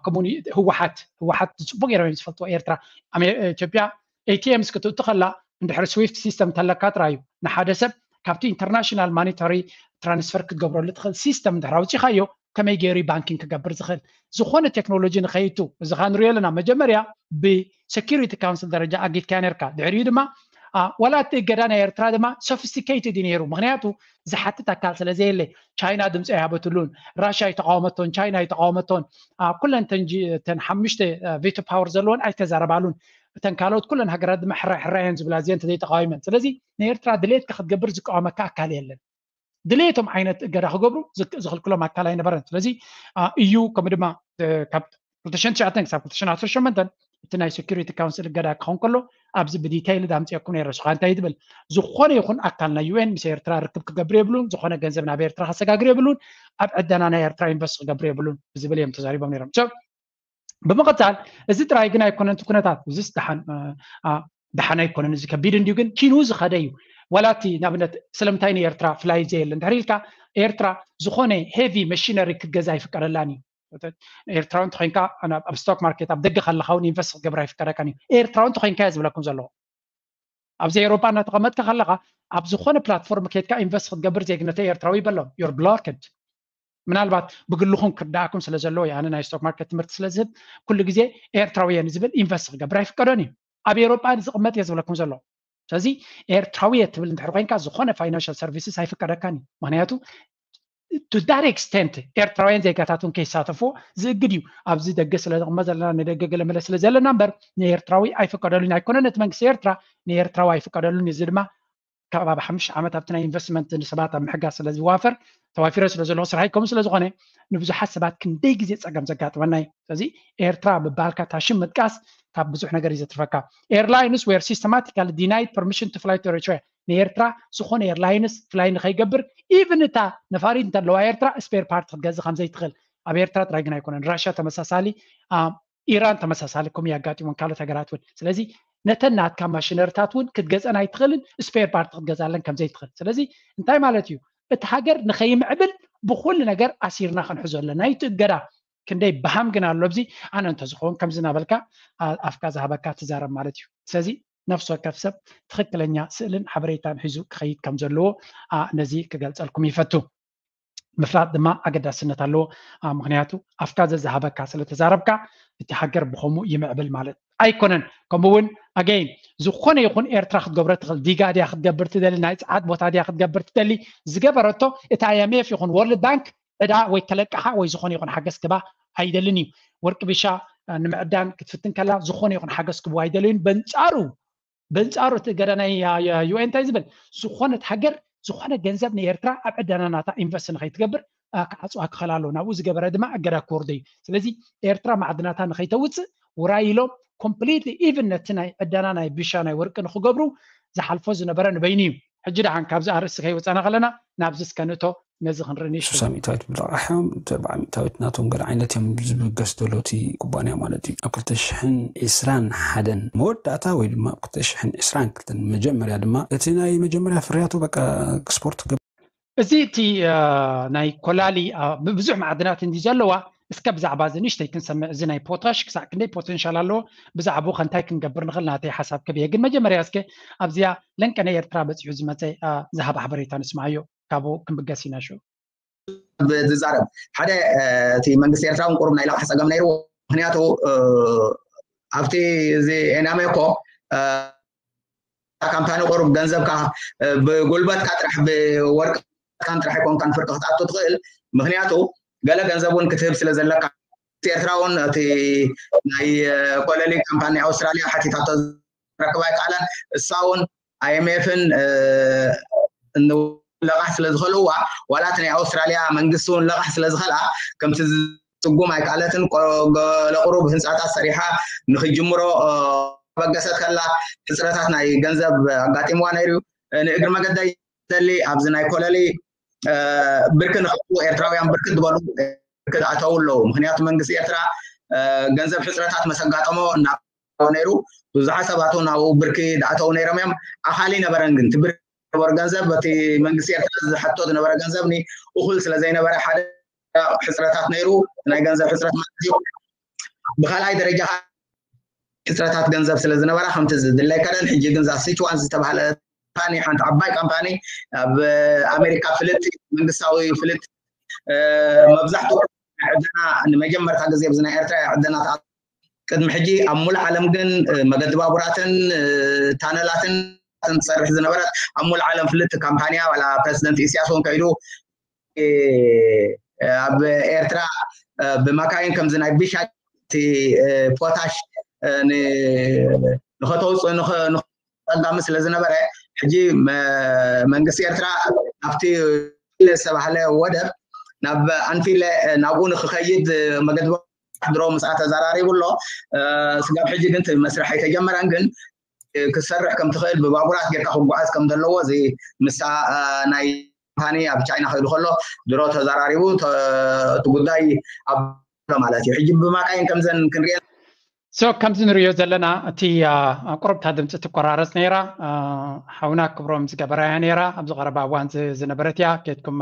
ከምኡ ህወሓት ህወሓት ጽቡቅ ገይሮም እዮም ዝፈልጥዎ። ኤርትራ ኢትዮጵያ ኤቲኤምስ ክትእቱ ከላ እንድሕሪ ስዊፍት ሲስተም ተለካ ጥራይ እዩ ንሓደ ሰብ ካብቲ ኢንተርናሽናል ማኒታሪ ትራንስፈር ክትገብረሉ ትኽእል ሲስተም እንድሕር ኣውፂኻዮ ከመይ ገይሩ ባንኪንግ ክገብር ዝኽእል? ዝኾነ ቴክኖሎጂ ንኸይቱ እዚ ካ ንሪኦ ኣለና። መጀመርያ ብሴኪሪቲ ካውንስል ደረጃ ኣጊድካያ ነርካ፣ ድሕሪኡ ድማ ዋላ እቲ እገዳ ናይ ኤርትራ ድማ ሶፊስቲኬትድ እዩ ነይሩ። ምክንያቱ ዝሓትት ኣካል ስለ ዘየለ፣ ቻይና ድምፂ ኣይሃበትሉን፣ ራሽያ ኣይተቃወመቶን፣ ቻይና ኣይተቃወመቶን። ኩለን ተን ሓሙሽተ ቬቶ ፓወር ዘለወን ኣይተዛረባሉን። እተን ካልኦት ኩለን ሃገራት ድማ ሕራይ ሕራይ እየን ዝብላ እዚአን እንተዘይተቃዊመን። ስለዚ ንኤርትራ ድሌትካ ክትገብር ዝቃወመካ ኣካል የለን። ድሌቶም ዓይነት እገዳ ክገብሩ ዝኽልክሎም ኣካል ኣይነበረን። ስለዚ እዩ ከምኡ ድማ ካብ ክልተ ሽሕን ትሽዓተን ክሳብ ክልተ ሽሕን ዓሰርተ ሸሞንተን እቲ ናይ ሴኩሪቲ ካውንስል እገዳ ክኸውን ከሎ ኣብዚ ብዲቴይል ዳምፅየኩም ነይረ። ንስኻ እንታይ ትብል? ዝኾነ ይኹን ኣካል ናይ ዩኤን ምስ ኤርትራ ርክብ ክገብር የብሉን፣ ዝኾነ ገንዘብ ናብ ኤርትራ ከሰጋግር የብሉን፣ ኣብ ዕደና ናይ ኤርትራ ኢንቨስት ክገብር የብሉን ብዝብል እዮም ተዛሪቦም ነይሮም። ብምቕፃል እዚ ጥራይ ግን ኣይኮነን እቲ ኩነታት፣ እዚስ ደሓን ደሓን ኣይኮነን፣ እዚ ከቢድ እንዲዩ፣ ግን ኪኑ ዝኸደ እዩ። ዋላ እቲ ንኣብነት ስለምንታይ ንኤርትራ ፍላይት ዘየለ እንድሕር ኢልካ፣ ኤርትራ ዝኾነ ሄቪ መሽነሪ ክትገዛ ኣይፍቀደላን እዩ። ኤርትራዊ እንተኮይንካ ኣብ ስቶክ ማርኬት ኣብ ደገ ከለካ እውን ኢንቨስት ክትገብር ኣይፍቀደካን እዩ። ኤርትራዊ እንተኮይንካ እየ ዝብለኩም ዘለኹ። ኣብዚ ኤውሮጳ እናተቐመጥካ ከለካ ኣብ ዝኾነ ፕላትፎርም ከይድካ ኢንቨስት ክትገብር ዜግነተይ ኤርትራዊ ይበሎም፣ you're blocked። ምናልባት ብግልኹም ክርዳእኩም ስለ ዘለዎ፣ ኣነ ናይ ስቶክ ማርኬት ትምህርቲ ስለ ዝህብ ኩሉ ግዜ ኤርትራዊ እየ ንዝብል ኢንቨስት ክገብር ኣይፍቀዶን እዩ። ኣብ ኤውሮጳ ዝቕመጥ እየ ዝብለኩም ዘሎ። ስለዚ ኤርትራዊ እየ ትብል እንድሕር ኮይንካ ዝኾነ ፋይናንሻል ሰርቪስስ ኣይፍቀደካን እዩ። ምክንያቱ to that extent ኤርትራውያን ዜጋታት እውን ከይሳተፉ ዝእግድ እዩ። ኣብዚ ደገ ስለ ንቕመጥ ዘለና ንደገ ገለመለ ስለ ዘለና እምበር ንኤርትራዊ ኣይፍቀደሉን ኣይኮነን። እቲ መንግስቲ ኤርትራ ንኤርትራዊ ኣይፍቀደሉን። እዚ ድማ ካብ ኣብ ሓሙሽተ ዓመት ኣብቲ ናይ ኢንቨስትመንት ንሰባት ኣብ ምሕጋዝ ስለ ዝዋፈር ተዋፊረ ስለ ዘለኹ ስራሐይ ከምኡ ስለ ዝኾነ ንብዙሓት ሰባት ክንደይ ግዜ ፀገም ዘጋጥመና እዩ። ስለዚ ኤርትራ ምባልካ እታ ሽም ምጥቃስ ካብ ብዙሕ ነገር እዩ ዘትርፈካ። Airlines were systematically denied permission to fly to Eritrea። ንኤርትራ ዝኾነ ኤርላይንስ ፍላይ ንኸይገብር ኢቭን እታ ነፋሪት እንተለዋ ኤርትራ ስፔር ፓርት ክትገዝእ ከም ዘይትኽእል ኣብ ኤርትራ ጥራይ ግን ኣይኮነን። ራሽያ ተመሳሳሊ፣ ኢራን ተመሳሳሊ ከምኡ የጋጢሞን ካልኦት ሃገራት እውን። ስለዚ ነተን ናትካ ማሽነሪታት እውን ክትገዝአን ኣይትኽእልን፣ ስፔር ፓርት ክትገዝኣለን ከም ዘይትኽእል። ስለዚ እንታይ ማለት እዩ? እቲ ሃገር ንኸይምዕብል ብኩሉ ነገር ኣሲርና ክንሕዞ ኣለና። ናይቲ እገዳ ክንደይ በሃም ግን ኣሎ ኣብዚ። ኣነ እንተዝኸውን ከምዚ እናበልካ ኣፍካ ዝሃበካ ትዛረብ ማለት እዩ። ስለዚ ነፍሲ ወከፍ ሰብ ትኽክለኛ ስእልን ሓበሬታን ሒዙ ክኸይድ ከም ዘለዎ ነዚ ክገልፀልኩም ይፈቱ። ምፍላጥ ድማ ኣገዳስነት ኣለዎ። ምክንያቱ ኣፍካ ዘዝሃበካ ስለተዛረብካ እቲ ሃገር ብኸምኡ ይምዕብል ማለት ኣይኮነን። ከምኡ እውን ኣገይን ዝኾነ ይኹን ኤርትራ ክትገብሮ ትኽእል። ዲጋ ድያ ክትገብር ትደሊ፣ ናይ ፀዓት ቦታ ድያ ክትገብር ትደሊ፣ ዝገበረቶ እቲ ኣይኤምኤፍ ይኹን ወርልድ ባንክ ዕዳ ወይ ከለቅሓ ወይ ዝኾነ ይኹን ሓገዝ ክባ ኣይደልን እዩ። ወርቂ ቢሻ ንምዕዳን ክትፍትን ከላ ዝኾነ ይኹን ሓገዝ ክብዋ ኣይደልዩን። በንፃሩ በንፃሩ እቲ እገዳ ናይ ዩኤን እንታይ ዝብል? ዝኾነት ሃገር ዝኾነ ገንዘብ ንኤርትራ ኣብ ዕዳና ናታ ኢንቨስት ንኸይትገብር ክዓፅዋ ክኸል ኣለዎ። ናብኡ ዝገበረ ድማ እገዳ ክወርዶ እዩ። ስለዚ ኤርትራ ማዕድናታ ንኸይተውፅእ ውራይ ኢሎም ኮምፕሊትሊ ኢቭን ነቲ ናይ ዕዳና ናይ ቢሻ ናይ ወርቂ ንክገብሩ ዝሓልፎ ዝነበረ ንበይኑ እዩ። ሕጂ ደሓን ካብዚ ኣርእስቲ ከይወፃና ከለና ናብዚ እስከ ንእቶ ነዚ ክንርኢ ንእሽቶ። ሱሳ ሚእታዊት ብልቓሕ እዮም። እቲ ኣርባዓ ሚእታዊት ናቶም ገለ ዓይነት እዮም ዝብገስ ዘሎ እቲ ኩባንያ ማለት እዩ። ኣብ ክልተ ሽሕን ዕስራን ሓደን መወዳእታ ወይ ድማ ኣብ ክልተ ሽሕን ዕስራን ክልተን መጀመርያ ድማ እቲ ናይ መጀመርያ ፍርያቱ በቃ ኤክስፖርት ክገብር። እዚ እቲ ናይ ኮላሊ ብብዙሕ ማዕድናት እንዲ ዘለዋ እስከ ብዛዕባ እዚ ንእሽተይ ክንሰምዕ። እዚ ናይ ፖታሽ ክሳዕ ክንደይ ፖቴንሻል ኣለዎ፣ ብዛዕባኡ ከ እንታይ ክንገብር ንኽእል ናተይ ሓሳብ ክብየ። ግን መጀመርያ እስከ ኣብዚኣ ለንቀ ናይ ኤርትራ በፂሑ ዝመፀ ዝሃበ ሓበሬታ ንስምዓዮ። ካብኡ ክንብገስ ኢና ሽዑ። ዝዛረብ ሓደ እቲ መንግስቲ ኤርትራ እውን ቁሩብ ናይ ለቕሒ ፀገም ነይርዎ። ምክንያቱ ኣብቲ እዚ ኤናሜኮ ካምፓኒ ቁሩብ ገንዘብካ ብጉልበትካ ጥራሕ ብወርቅካን ጥራሕ ኣይኮንካን ፍርቂ ክትኣቱ ትኽእል። ምክንያቱ ገለ ገንዘብ እውን ክትህብ ስለ ዘለካ፣ ኤርትራ እውን እቲ ናይ ኮለሊ ካምፓኒ ኣውስትራልያ ሓቲታቶ ረክባ ኣይከኣለን። እሳ እውን ኣይኤምኤፍን ለቓሕ ስለ ዝኸልዋ፣ ዋላ እቲ ናይ ኣውስትራልያ መንግስቲ እውን ለቓሕ ስለ ዝኸልኣ፣ ከምቲ ዝስጉም ኣይከኣለትን። ገለ ቁሩብ ህንፃታት ሰሪሓ ንክጅምሮ በገሰት ከላ፣ ሕፅረታት ናይ ገንዘብ ኣጋጢምዋ ነይሩ እዩ። ንእግሪ መገደይ ደሊ ኣብዚ ናይ ኮለሊ ብርኪ ንክእቱ ኤርትራውያን ብርክት ዝበሉ ብርኪ ዝኣተው ኣለዉ። ምክንያቱ መንግስቲ ኤርትራ ገንዘብ ሕፅረታት መሰጋጠሞ እና ነይሩ። ብዙሓት ሰባት እውን ኣብኡ ብርኪ ዝኣተው ነይሮም እዮም። ኣኻሊ ነበረን ግን ትብር ነበሩ ገንዘብ በቲ መንግስቲ ኤርትራ ዝሓቶ ዝነበረ ገንዘብ እኹል ስለ ዘይነበረ ሓደ ሕፅረታት ነይሩ። ናይ ገንዘብ ሕፅረት ማለት እዩ። ብካልኣይ ደረጃ ሕፅረታት ገንዘብ ስለ ዝነበራ ከምቲ ዝድለይ ከደን ሕጂ ግን ዛ ሲችዋን ዝተባሃለ ካምፓኒ ሓንቲ ዓባይ ካምፓኒ ኣብ ኣሜሪካ ፍልጥቲ መንግስታዊ ፍልጥ መብዛሕትኡ ዕደና ንመጀመርታ ግዜ ኣብዚ ናይ ኤርትራ ዕደና ቅድሚ ሕጂ ኣብ ሙሉእ ዓለም ግን መገዲ ባቡራትን ታነላትን ትሰርሕ ዝነበረት ኣብ ሙሉእ ዓለም ፍልጥቲ ካምፓንያ ዋላ ፕረዚደንት ኢሳያስ እውን ከይዱ ኣብ ኤርትራ ብማካይን ከምዚ ናይ ቢሻ ፖታሽ ንኸተውፅእ ጸጋሚ ስለ ዝነበረ ሕጂ መንግስቲ ኤርትራ ኣብቲ ዝተባህለ ወደብ ናብ ኣንፊለ ናብኡ ንክኸይድ መገዲ ድሮ ምስኣ ተዘራሪቡ ኣሎ። ስጋብ ሕጂ ግን እቲ መስርሕ ኣይተጀመረን፣ ግን ክሰርሕ ከም ትኽእል ብባቡራት ጌርካ ክጓዓዝ ከም ዘለዎ እዚ ምስታ ናይ ካምፓኒ ኣብ ቻይና ከይዱ ከሎ ድሮ ተዘራሪቡ እቲ ጉዳይ ኣብ ማለት እዩ። ሕጂ ብማካይን ከምዘን ክንሪኤን ሶ ከምዚ ንሪኦ ዘለና እቲ ቁሩብታ ድምፂ ትቆራረፅ ነይራ። ሓውና ክብሮም ዝገበራያ ነይራ ኣብዚ ቀረባ እዋን ዝነበረት እያ። ኬድኩም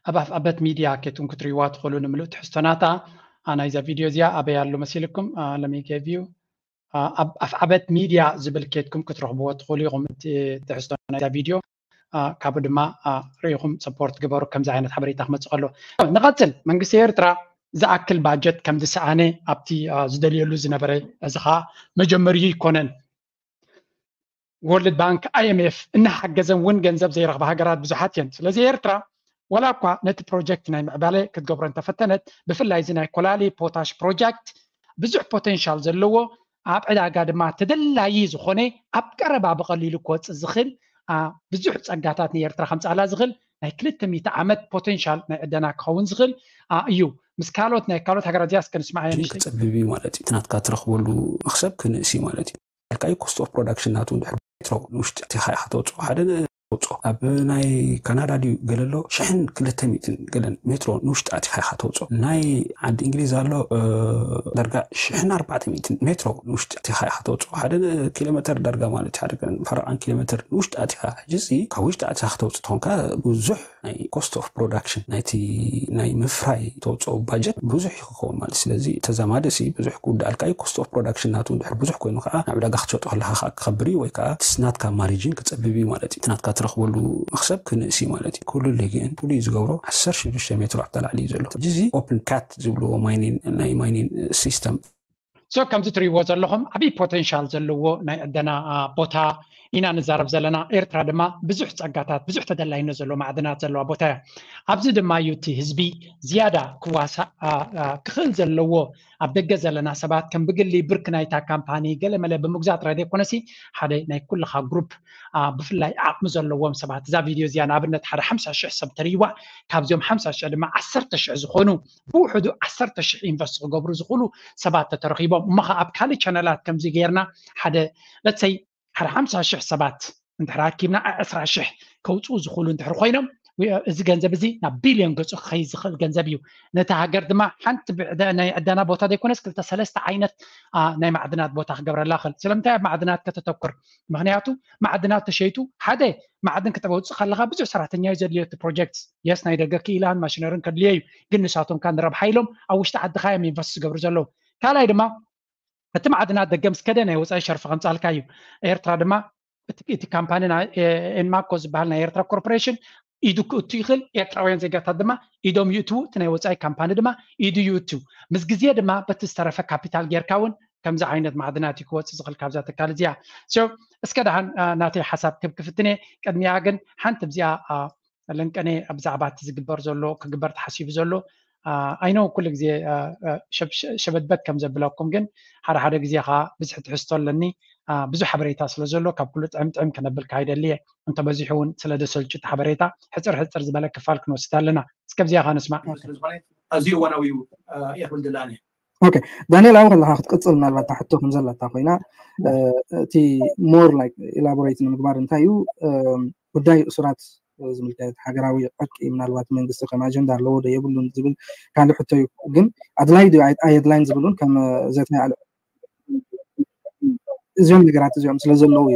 ኣብ ኣፍኣበት ሚድያ ኬድኩም ክትሪእዋ ትኽእሉ ንምሉእ ትሕዝቶናታ ናይዛ ቪድዮ እዚኣ ኣበይ ኣሎ መሲልኩም ለሚገቪዩ ኣብ ኣፍዓበት ሚድያ ዝብል ኬድኩም ክትረኽብዎ ትኽእሉ ኢኹም። እቲ ትሕዝቶ ናይዛ ቪድዮ ካብኡ ድማ ርኢኹም ሰፖርት ግበሩ። ከምዚ ዓይነት ሓበሬታ ክመፅእ ከሎ ንቐፅል። መንግስቲ ኤርትራ ዝኣክል ባጀት ከም ዝሰኣነ ኣብቲ ዝደልየሉ ዝነበረ፣ እዚ ከዓ መጀመሪኡ ኣይኮነን። ወርልድ ባንክ፣ ኣይኤምኤፍ እናሓገዘን እውን ገንዘብ ዘይረኽባ ሃገራት ብዙሓት እየን። ስለዚ ኤርትራ ዋላ እኳ ነቲ ፕሮጀክት ናይ ምዕባለ ክትገብሮ እንተፈተነት፣ ብፍላይ እዚ ናይ ኮላሊ ፖታሽ ፕሮጀክት ብዙሕ ፖቴንሻል ዘለዎ፣ ኣብ ዕዳጋ ድማ ተደላዪ ዝኾነ፣ ኣብ ቀረባ ብቐሊሉ ክወፅእ ዝኽእል ብዙሕ ፀጋታት ንኤርትራ ከምፅኣላ ዝኽእል ናይ ክልተ ሚእቲ ዓመት ፖቴንሻል ናይ ዕደና ክኸውን ዝኽእል እዩ። ምስ ካልኦት ናይ ካልኦት ሃገራት እዚኣ እስከ ንስማዓያ ንእሽተይ። ክፀብብ እዩ ማለት እዩ። እቲ ናትካ ትረኽበሉ መኽሰብ ክንእስ እዩ ማለት እዩ። ልካዩ ኮስት ኦፍ ፕሮዳክሽን ናቱ እንድሕር ሜትሮ ንውሽጢ ኣቲኻ ኢኻ ተውፅኦ። ሓደ ተውፅኦ ኣብ ናይ ካናዳ ድዩ ገለ ኣሎ ሽሕን ክልተ ሚእትን ገለን ሜትሮ ንውሽጢ ኣቲኻ ኢኻ ተውፅኦ። ናይ ዓዲ እንግሊዝ ኣሎ ዳርጋ ሽሕን ኣርባዕተ ሚእትን ሜትሮ ንውሽጢ ኣቲኻ ኢኻ ተውፅኦ። ሓደ ኪሎ ሜተር ዳርጋ ማለት እዩ። ሓደ ፈረቓን ኪሎ ሜተር ንውሽጢ ኣቲኻ። ሕጂ እዚ ካብ ውሽጢ ኣቲኻ ክተውፅእ ተኾንካ ብዙሕ ናይ ኮስት ኦፍ ፕሮዳክሽን ናይቲ ናይ ምፍራይ ተውፅኦ ባጀት ብዙሕ ይኸውን ማለት። ስለዚ ተዛማዲ ሲ ብዙሕ ክውድኣልካ እዩ። ኮስት ኦፍ ፕሮዳክሽን ናቱ እንድሕር ብዙሕ ኮይኑ ከዓ ናብ ዕዳጋ ክትሸጦ ከለካ ከዓ ክኸብር እዩ፣ ወይ ከዓ ትስ ናትካ ማሪጅን ክፀብብ እዩ ማለት እዩ። እቲ ናትካ ትረኽበሉ መኽሰብ ክንእስ እዩ ማለት እዩ። ኩሉ ግን ፍሉይ ዝገብሮ ዓሰርተ ሽዱሽተ ሜትሮ ኣብ ተላዕሊ እዩ ዘሎ። እዚ ኦፕን ካት ዝብልዎ ማይኒን ናይ ማይኒን ሲስተም ሶ ከምዚ ትሪእዎ ዘለኹም ዓብዪ ፖቴንሻል ዘለዎ ናይ ዕደና ቦታ ኢና ንዛረብ ዘለና። ኤርትራ ድማ ብዙሕ ጸጋታት፣ ብዙሕ ተደላይነት ዘለዎ ማዕድናት ዘለዋ ቦታ እያ። ኣብዚ ድማ እዩ እቲ ህዝቢ ዝያዳ ክዋሳእ ክኽእል ዘለዎ። ኣብ ደገ ዘለና ሰባት ከም ብግሊ ብርክ ናይታ ካምፓኒ ገለመለ ብምግዛእ ጥራይ ዘይኮነሲ ሓደ ናይ ኩልኻ ግሩፕ ብፍላይ ዓቕሚ ዘለዎም ሰባት እዛ ቪድዮ እዚኣ ንኣብነት ሓደ ሓምሳ ሽሕ ሰብ ተርእይዋ፣ ካብዚኦም ሓምሳ ሽሕ ድማ ዓሰርተ ሽሕ ዝኾኑ ብውሕዱ ዓሰርተ ሽሕ ኢንቨስት ክገብሩ ዝኽእሉ ሰባት ተተረኺቦም እሞ ኸዓ ኣብ ካልእ ቻነላት ከምዚ ጌርና ሓደ ለትሰይ ሓደ ሓምሳ ሽሕ ሰባት እንድሕር ኣኪብና ዕስራ ሽሕ ከውፅኡ ዝኽእሉ እንድሕር ኮይኖም እዚ ገንዘብ እዚ ናብ ቢልዮን ገፁ ክኸይድ ዝኽእል ገንዘብ እዩ። ነታ ሃገር ድማ ሓንቲ ናይ ዕደና ቦታ ዘይኮነስ ክልተ ሰለስተ ዓይነት ናይ ማዕድናት ቦታ ክገብረላ ክእል። ስለምንታይ ኣብ ማዕድናት ከተተኩር? ምክንያቱ ማዕድናት ተሸይጡ ሓደ ማዕድን ክተወፅእ ከለካ ብዙሕ ሰራሕተኛ እዩ ዘድልዮ እቲ ፕሮጀክት። የስ ናይ ደገ ክኢላን ማሽነርን ከድልዮ እዩ፣ ግን ንሳቶም ካ ንረብሓ ኢሎም ኣብ ውሽጢ ዓድካ እዮም ኢንቨስት ዝገብሩ ዘለዉ። ካልኣይ ድማ እቲ ማዕድናት ደገ ምስ ከደ ናይ ወፃኢ ሸርፊ ከምፃልካ እዩ። ኤርትራ ድማ እቲ ካምፓኒ ኤንማኮ ዝበሃል ናይ ኤርትራ ኮርፖሬሽን ኢዱ ክእቱ ይኽእል። ኤርትራውያን ዜጋታት ድማ ኢዶም ይእትዉ፣ እቲ ናይ ወፃኢ ካምፓኒ ድማ ኢዱ ይእቱ። ምስ ግዜ ድማ በቲ ዝተረፈ ካፒታል ጌርካ እውን ከምዚ ዓይነት ማዕድናት እዩ ክወፅእ ዝኽእል ካብዛ ትካል እዚኣ። So እስከ ደሓን ናተይ ሓሳብ ክብ ክፍትነ ቅድሚያ ግን ሓንቲ ብዚኣ ለንቀኔ ብዛዕባ እቲ ዝግበር ዘሎ ክግበር ተሓሲቡ ዘሎ ኣይነው ኩሉ ግዜ ሸበድበድ ከም ዘብለኩም ግን ሓደ ሓደ ግዜ ከዓ ብዙሕ ትሕዝቶ ኣለኒ ብዙሕ ሓበሬታ ስለ ዘሎ ካብ ኩሉ ጥዕም ጥዕም ክነብል ካይደልየ እንተበዚሑ እውን ስለ ደሰልጩ እቲ ሓበሬታ ሕፅር ሕፅር ዝበለ ክፋል ክንወስድ ኣለና እስከ ብዚኣ ከዓ ንስማዕ ኣዝዩ እዋናዊ እዩ የብል ድላኒ ኦኬ ዳንኤል ኣብኡ ከለካ ክትቅፅል ምናልባት ሕቶ ከም ዘለታ ኮይና እቲ more like elaborate ንምግባር እንታይ እዩ ጉዳይ እሱራት ዝምልከት ሃገራዊ ዕርቂ ምናልባት መንግስቲ ከም ኣጀንዳ ኣለዎ ዶ የብሉን ዝብል ካልእ ሕቶ እዩ ግን ኣድላይ ድዩ ኣየድላይን ዝብሉን ከም ዘተ እዚኦም ነገራት እዚኦም ስለ ዘለዉ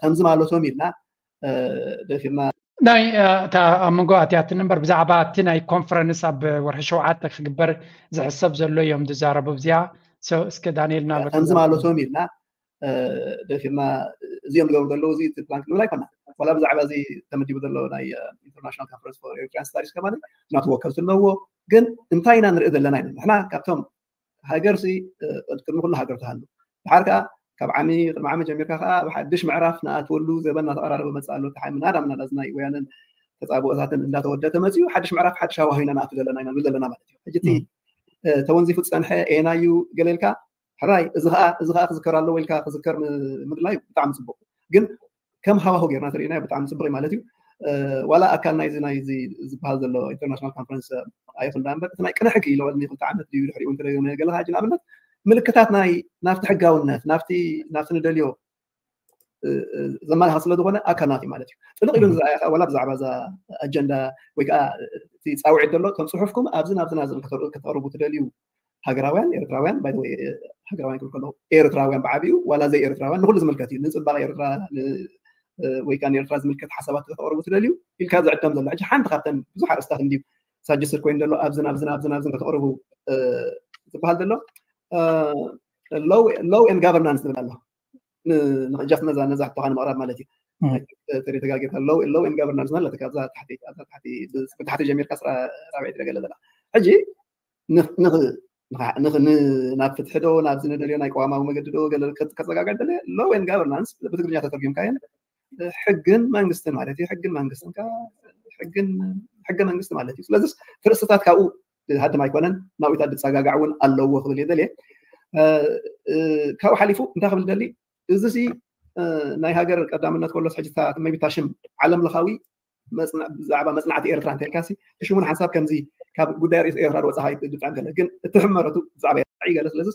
ከምዚ ማለቶም ኢልና ደፊርና ናይ እታ ኣብ መንጎ ኣትያትን እምበር ብዛዕባ እቲ ናይ ኮንፈረንስ ኣብ ወርሒ ሸውዓተ ክግበር ዝሕሰብ ዘሎ እዮም ዝዛረቡ እዚኣ እስከ ዳንኤል ናበ ከምዚ ማለቶም ኢልና ደፊርና እዚኦም ዝገብሩ ዘለዉ እዚ ፕላን ክንብል ኣይኮና ዋላ ብዛዕባ እዚ ተመዲቡ ዘሎ ናይ international conference for Eritrean studies ከማን ናቱ ወከልቲ ኣለዎ ግን እንታይ ኢና ንርኢ ዘለና ኢና ንሕና ካብቶም ሃገር ሲ ቅድሚ ኩሉ ሃገር ትሃሉ ድሓር ከዓ ካብ ዓሚ ቅድሚ ዓሚ ጀሚርካ ከዓ ብሓድሽ ምዕራፍ ንኣትወሉ ዘበን እናተቐራረበ መፅእ ኣሎ ተሓይ ምናዳ ምናዳ እዚ ናይ ወያነን ተፃብኦታትን እንዳተወደ ተመፅኡ ሓድሽ ምዕራፍ ሓድሽ ሃዋሂና ንኣቱ ዘለና ኢና ንብል ዘለና ማለት እዩ ሕጂ እቲ ተወንዚፉ ዝፀንሐ ኤናዩ ገለልካ ሕራይ እዚ ከዓ እዚ ከዓ ክዝከር ኣለዎ ኢልካ ክዝከር ምድላይ ብጣዕሚ ፅቡቅ ግን ከም ሃዋሁ ጌርና ተሪእናዮ ብጣዕሚ ፅቡቅ ማለት እዩ ዋላ ኣካል ናይዚ ናይዚ ዝበሃል ዘሎ international conference ኣይኹን ዳ እምበር እቲ ናይ ቅነ ሕጊ ኢለወልኒ ክልተ ዓመት ድዩ ድሕሪኡ እንተደገመ ገለ ካጅ ንኣብነት ምልክታት ናይ ናብቲ ሕጋውነት ናብቲ ናብቲ ንደልዮ ዘመላኻ ስለ ዝኾነ ኣካል ናት ማለት እዩ ጥልቕ ኢሉ ዝረኣያ ከዓ ዋላ ብዛዕባ እዛ ኣጀንዳ ወይ ከዓ እቲ ፃውዒት ዘሎ ከም ፅሑፍኩም ኣብዚ ናብዚ ናዚ ከተቕርቡ ትደልዩ ሃገራውያን ኤርትራውያን ሃገራውያን ክብል ከለኹ ኤርትራውያን ብዓቢኡ ዋላ ዘይ ኤርትራውያን ንኩሉ ዝምልከት እዩ ንፅባቐ ኤርትራ ወይ ከዓ ንኤርትራ ዝምልከት ሓሳባት ከተቕርቡ ትደልዩ ኢልካ ዝዕደም ዘሎ ሕጂ ሓንቲ ካብተን ብዙሕ ኣርእስታት እንድዩ ሳጀስትድ ኮይኑ ዘሎ ኣብዝን ኣብዝን ኣብዝን ኣብዝን ከተቕርቡ ዝበሃል ዘሎ low and governance ዝብል ኣሎ ንክእጃስ ነዛ ነዛ ሕቶኻ ንምቕራብ ማለት እዩ ተጋጌታ low and governance ማለት ካብዛ ታሕቲ ኣብዛ ታሕቲ ብታሕቲ ጀሚርካ ራብዒ ትደገለ ዘላ ሕጂ ናብ ፍትሒ ዶ ናብዚ ንደልዮ ናይ ቀዋማዊ መገዲ ዶ ከዘጋግዕ ደለ low and governance ብትግርኛ ተተርጉምካየን ሕግን መንግስትን ማለት እዩ ሕግን መንግስትን ሕግን ሕገ መንግስቲ ማለት እዩ ስለዚስ ትርእስታት ካብኡ ዝሃድም ኣይኮነን ናብኡታት ዝፀጋጋዕ እውን ኣለዎ ክብል የደልየ ካብኡ ሓሊፉ እንታይ ክብል ደሊ እዚ ናይ ሃገር ቀዳምነት ከሎ ሕጅታት መቢታ ሽም ዓለም ለኻዊ ብዛዕባ መፅናዕቲ ኤርትራ እንተልካሲ ሽሙን ሓንሳብ ከምዚ ካብ ጉዳይ ርእስ ኤርትራ ዝወፅእ ሃይ ድጣን ገለ ግን እቲ ሕመረቱ ብዛዕባ ኤርትራ ገለ ስለዚ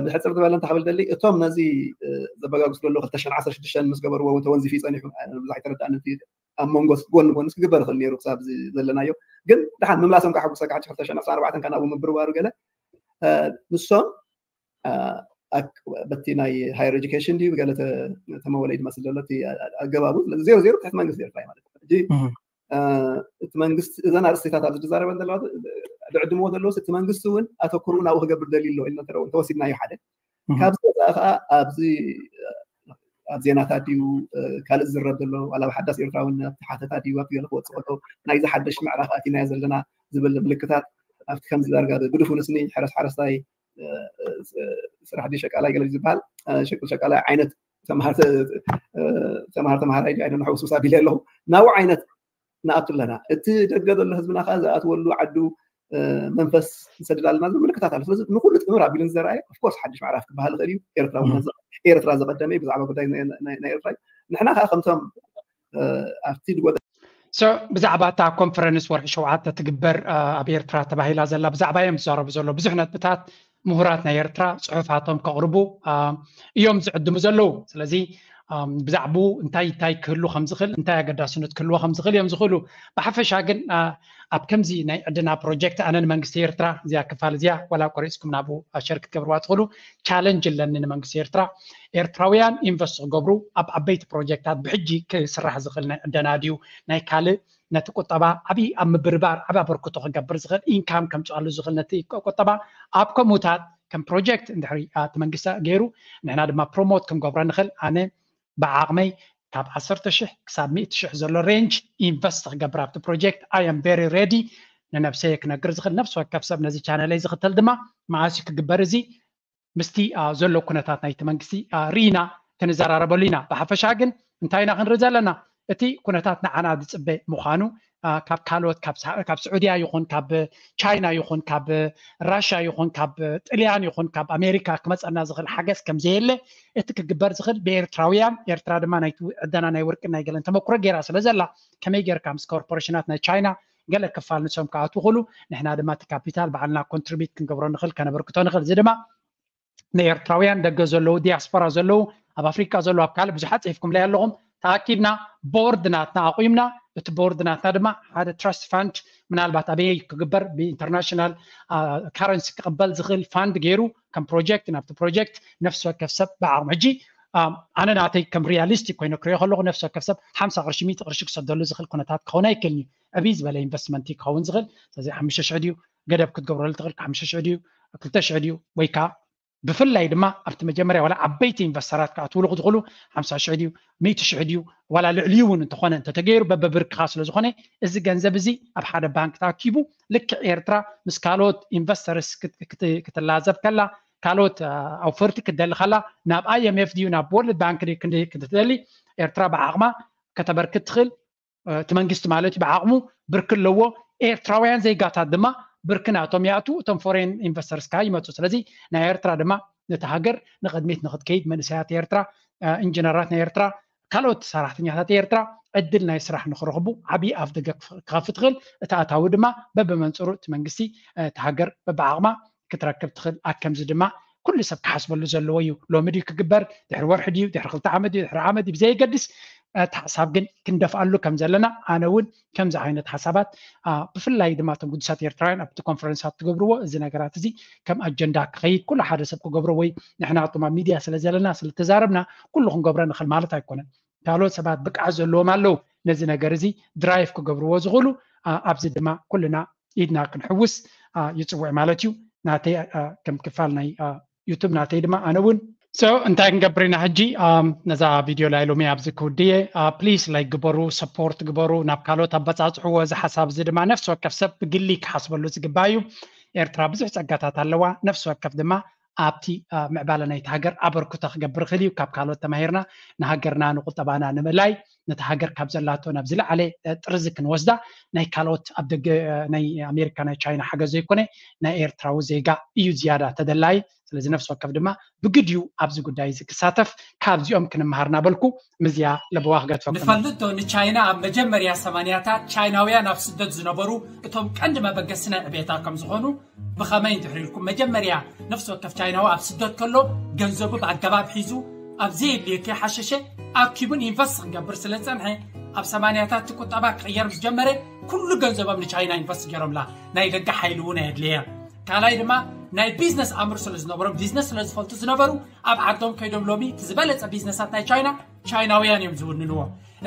ብሕፅር ዝበለ እንተ ክብል ደሊ እቶም ነዚ ዘበጋግሱ ዘለዉ ክልተ ሽሕን ዓሰርተ ሽዱሽተን ምስ ገበርዎ እውን ተወንዚፉ ይፀኒሑ ብዙሕ ኣይተረዳእን እቲ ኣብ መንጎስ ጎን ጎንስ ክግበር ይኽእል ነይሩ ክሳብ ዘለናዮ ግን ድሓን ምምላሶም ከዓ ሕጉሰካ ሕጂ ክልተ ሽሕን ዓሰርተ ኣርባዕተን ከናብኡ ምብርባሩ ገለ ንሶም በቲ ናይ ሃየር ኤጁኬሽን ድዩ ገለ ተመወለይ ዝመስል ዘሎ እቲ ኣገባቡ ዜሮ ዜሮ ትሕቲ መንግስቲ ኤርትራ ማለት ሕጂ እቲ መንግስቲ እዘን ኣርእስታት ኣብዚ ዝዛረበን ዘለዋ ዝዕድምዎ ዘለውስ እቲ መንግስቲ እውን ኣተኩርኡ ናብኡ ክገብር ደልዩ ኣሎ ኢልና ተወሲድናዮ ሓደ ካብዚ ወፃኢ ከዓ ኣብዚ ኣብ ዜናታት ድዩ ካልእ ዝዝረብ ዘሎ ዋላ ሓዳስ ኤርትራውነት ሓተታ ድዩ ኣብቲ ገለ ክወፅእ ከሎ ናይዚ ሓደሽ ምዕራፍ ኣቲናዮ ዘለና ዝብል ምልክታት ኣብቲ ከምዚ ዳርጋ ብድፉንስኒ ሕረስ ሓረስታይ ስራሕ ድዩ ሸቃላይ ገለ ዝበሃል ሸቅል ሸቃላይ ዓይነት ተምሃር ተምሃራይ ድዩ ኣይነ ንሕውስውስ ኣቢለ ኣለኹ ናብኡ ዓይነት ንኣቱ ኣለና እቲ ደገ ዘሎ ህዝብና ከዓ ዝኣትወሉ ዓዱ መንፈስ ንሰድድ ኣለና ዝብል ምልክታት ኣሎ ስለዚ ንኩሉ ጥምር ኣቢሉ ንዘረኣየ ኦፍኮርስ ሓድሽ ምዕራፍ ክበሃል ይኽእል እዩ ኤርትራውነት ኤርትራ ዘቐደመ እዩ ብዛዕባ ጉዳይ ናይ ኤርትራ እዩ ንሕና ከዓ ከምቶም ኣብቲ ድጎ ብዛዕባ እታ ኮንፈረንስ ወርሒ ሸውዓተ ትግበር ኣብ ኤርትራ ተባሂላ ዘላ ብዛዕባ እዮም ዝዛረቡ ዘሎ ብዙሕ ነጥብታት ምሁራት ናይ ኤርትራ ፅሑፋቶም ከቕርቡ እዮም ዝዕድሙ ዘለዉ ስለዚ ብዛዕባኡ እንታይ እንታይ ክህሉ ከም ዝኽእል እንታይ ኣገዳስነት ክህልዎ ከም ዝኽእል እዮም ዝኽእሉ ብሓፈሻ ግን ኣብ ከምዚ ናይ ዕድና ፕሮጀክት ኣነን መንግስቲ ኤርትራ እዚኣ ክፋል እዚኣ ዋላ ቆሪፅኩም ናብኡ ሸር ክትገብርዋ ትኽእሉ ቻለንጅ ኣለኒ ንመንግስቲ ኤርትራ ኤርትራውያን ኢንቨስት ክገብሩ ኣብ ዓበይቲ ፕሮጀክታት ብሕጂ ክስራሕ ዝኽእል ናይ ዕደና ድዩ ናይ ካልእ ነቲ ቁጠባ ዓብዪ ኣብ ምብርባር ዓብዪ ኣበርክቶ ክገብር ዝኽእል ኢንካም ከምፅኣሉ ዝኽእል ነቲ ቁጠባ ኣብ ከምኡታት ከም ፕሮጀክት እንድሕሪ እቲ መንግስቲ ገይሩ ንሕና ድማ ፕሮሞት ክንገብሮ ንኽእል ኣነ ብዓቕመይ ካብ ዓሰርተ ሽሕ ክሳብ ሚእቲ ሽሕ ዘሎ ሬንጅ ኢንቨስት ክገብር ኣብቲ ፕሮጀክት። I am very ready። ንነብሰይ ክነግር ዝኽእል፣ ነፍሲ ወከፍ ሰብ ነዚ ቻነለይ ዝኽተል ድማ መዓስ ክግበር እዚ ምስቲ ዘሎ ኩነታት ናይቲ መንግስቲ ርኢና ክንዘራረበሉ ኢና። ብሓፈሻ ግን እንታይ ኢና ክንርኢ ዘለና? እቲ ኩነታት ንዓና ዝፅበ ምዃኑ፣ ካብ ካልኦት፣ ካብ ስዑድያ ይኹን ካብ ቻይና ይኹን ካብ ራሽያ ይኹን ካብ ጥልያን ይኹን ካብ ኣሜሪካ ክመፀና ዝኽእል ሓገዝ ከምዘየለ፣ እቲ ክግበር ዝኽእል ብኤርትራውያን፣ ኤርትራ ድማ ናይቲ ዕደና ናይ ወርቂ ናይ ገለን ተመክሮ ገይራ ስለ ዘላ፣ ከመይ ገይርካ ምስ ኮርፖሬሽናት ናይ ቻይና ገለ ክፋል ንሶም ክኣትዉ ክእሉ፣ ንሕና ድማ እቲ ካፒታል ባዕልና ኮንትሪቢት ክንገብሮ ንኽእል፣ ከነበርክቶ ንኽእል። እዚ ድማ ንኤርትራውያን ደገ ዘለዉ፣ ዲያስፖራ ዘለዉ፣ ኣብ ኣፍሪካ ዘለዉ፣ ኣብ ካልእ ብዙሓት ፅሒፍኩምለይ ኣለኹም። ተኣኪብና ቦርድ ናትና ኣቑምና። እቲ ቦርድ ናትና ድማ ሓደ ትረስት ፋንድ ምናልባት ኣበይ ክግበር ብኢንተርናሽናል ካረንሲ ክቕበል ዝኽእል ፋንድ ገይሩ ከም ፕሮጀክት ናብቲ ፕሮጀክት ነፍሲ ወከፍ ሰብ ብዓቕሙ። ሕጂ ኣነ ናተይ ከም ሪያሊስቲክ ኮይነ ክሪኦ ከለኹ ነፍሲ ወከፍ ሰብ ሓምሳ ቅርሺ ሚእቲ ቅርሺ ክሰደሉ ዝኽእል ኩነታት ክኸውን ኣይክእልን እዩ። ዕብይ ዝበለ ኢንቨስትመንት ክኸውን ዝኽእል። ስለዚ ሓሙሽተ ሽሕ ድዩ ገደብ ክትገብረሉ ትኽእል? ሓሙሽተ ሽሕ ድዩ ክልተ ሽሕ ድዩ ወይ ከዓ ብፍላይ ድማ ኣብቲ መጀመርያ ዋላ ዓበይቲ ኢንቨስተራት ክኣትውሉ ክትኽእሉ ሓምሳ ሽሕ ድዩ ሚእቲ ሽሕ ድዩ ዋላ ልዕሊኡ እውን እንተኾነ እንተተገይሩ በበብርክኻ ስለ ዝኾነ እዚ ገንዘብ እዚ ኣብ ሓደ ባንክ ተኣኪቡ ልክዕ ኤርትራ ምስ ካልኦት ኢንቨስተርስ ክትላዘብ ከላ ካልኦት ኣውፈርቲ ክትደሊ ከላ ናብ ኣይኤምኤፍ ድዩ ናብ ወርልድ ባንክ ድዩ ክትደሊ ኤርትራ ብዓቕማ ከተበርክት ትኽእል እቲ መንግስቲ ማለት ብዓቕሙ ብርኪ ኣለዎ። ኤርትራውያን ዜጋታት ድማ ብርኪ ናቶም ይኣትዉ፣ እቶም ፎሬን ኢንቨስተርስ ከዓ ይመፁ። ስለዚ ናይ ኤርትራ ድማ ነቲ ሃገር ንቕድሚት ንክትከይድ መንእሰያት ኤርትራ፣ ኢንጂነራት ናይ ኤርትራ፣ ካልኦት ሰራሕተኛታት ኤርትራ ዕድል ናይ ስራሕ ንክረኽቡ ዓብዪ ኣፍ ደገ ክኸፍት ትኽእል። እቲ ኣታዊ ድማ በብመንፅሩ እቲ መንግስቲ እቲ ሃገር በብዓቕማ ክትረክብ ትኽእል። ኣከምዚ ድማ ኩሉ ሰብ ክሓስበሉ ዘለዎ እዩ። ሎሚ ድዩ ክግበር፣ ድሕሪ ወርሒ ድዩ፣ ድሕሪ ክልተ ዓመት ድዩ፣ ድሕሪ ዓመት ድዩ፣ ብዘየገድስ እቲ ሓሳብ ግን ክንደፍኣሉ ከም ዘለና ኣነ እውን ከምዚ ዓይነት ሓሳባት ብፍላይ ድማ እቶም ግዱሳት ኤርትራውያን ኣብቲ ኮንፈረንሳት ትገብርዎ እዚ ነገራት እዚ ከም ኣጀንዳ ክኸይድ ኩሉ ሓደ ሰብ ክገብሮ ወይ ንሕና ኣቶም ኣብ ሚድያ ስለ ዘለና ስለተዛረብና ኩሉ ክንገብሮ ንኽእል ማለት ኣይኮነን። ካልኦት ሰባት ብቅዓት ዘለዎም ኣለዉ ነዚ ነገር እዚ ድራይቭ ክገብርዎ ዝኽእሉ። ኣብዚ ድማ ኩልና ኢድና ክንሕውስ ይፅውዕ ማለት እዩ። ናተይ ከም ክፋል ናይ ዩቱብ ናተይ ድማ ኣነ እውን so እንታይ ክንገብር ኢና ሕጂ? ነዛ ቪድዮ ላይ ሎሚ ኣብዚ ክውድየ። ፕሊስ ላይክ ግበሩ፣ ሰፖርት ግበሩ፣ ናብ ካልኦት ኣበፃፅሕዎ። እዚ ሓሳብ እዚ ድማ ነፍሲ ወከፍ ሰብ ብግሊ ክሓስበሉ ዝግባእ እዩ። ኤርትራ ብዙሕ ፀጋታት ኣለዋ። ነፍሲ ወከፍ ድማ ኣብቲ ምዕባለ ናይቲ ሃገር ኣበርክቶ ክገብር ይኽእል እዩ። ካብ ካልኦት ተማሂርና ንሃገርና ንቁጠባና ንምእላይ ነቲ ሃገር ካብ ዘላቶ ናብ ዝለዓለ ጥርዚ ክንወስዳ ናይ ካልኦት ኣብ ደገ ናይ ኣሜሪካ ናይ ቻይና ሓገዝ ዘይኮነ ናይ ኤርትራዊ ዜጋ እዩ ዝያዳ ተደላይ። ስለዚ ነፍሲ ወከፍ ድማ ብግድዩ ኣብዚ ጉዳይ እዚ ክሳተፍ ካብዚኦም ክንመሃር ናበልኩ ምዝያ ለበዋ ክገድፈኩም። ንፈልጥ ዶ ንቻይና ኣብ መጀመርያ ሰማንያታት ቻይናውያን ኣብ ስደት ዝነበሩ እቶም ቀንዲ መበገሲ ናይ ዕቤታ ከም ዝኾኑ ብኸመይ እንድሕር ኢልኩም መጀመርያ ነፍሲ ወከፍ ቻይናዊ ኣብ ስደት ከሎ ገንዘቡ ብኣገባብ ሒዙ ኣብ ዘየድልዮ ከይሓሸሸ ኣኪቡን ኢንቨስት ክገብር ስለ ዝጸንሐ ኣብ ሰማንያታት እቲ ቁጠባ ክቕየር ምስ ጀመረ ኩሉ ገንዘቦም ንቻይና ኢንቨስት ገይሮምላ። ናይ ደገ ሓይሊ እውን ኣየድለየ። ካልኣይ ድማ ናይ ቢዝነስ ኣምር ስለ ዝነበሮም ቢዝነስ ስለ ዝፈልጡ ዝነበሩ ኣብ ዓዶም ከይዶም ሎሚ እቲ ዝበለጸ ቢዝነሳት ናይ ቻይና ቻይናውያን እዮም ዝውንንዎ።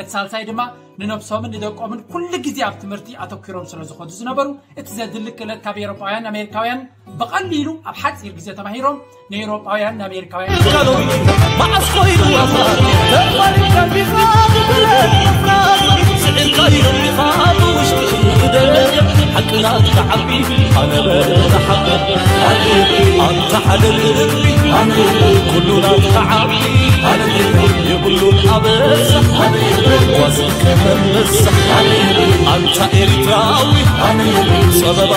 እቲ ሳልሳይ ድማ ንነብሶምን ንደቆምን ኩሉ ግዜ ኣብ ትምህርቲ ኣተኲሮም ስለ ዝኾዱ ዝነበሩ እቲ ዘድሊ ክእለት ካብ ኤውሮጳውያን ኣሜሪካውያን ብቐሊሉ ኣብ ሓጺር ግዜ ተማሂሮም ንኤውሮጳውያን ንኣሜሪካውያን መዓስ ኮይኑ ተፋሪካ ዲኻ ብብረት ምፍራስ ስዕርካ ኢሎም ዲኻ ብውሽጢ ክንግደል ሓቅና ትዓቢ ኣነበረ ሓቂ ኣንታ ሓደ ልቢ ኩሉ ናትካ ዓቢ የብሉን ኣበሳ ጓዝ ከመመሳ ኣንታ ኤርትራዊ ጸበባ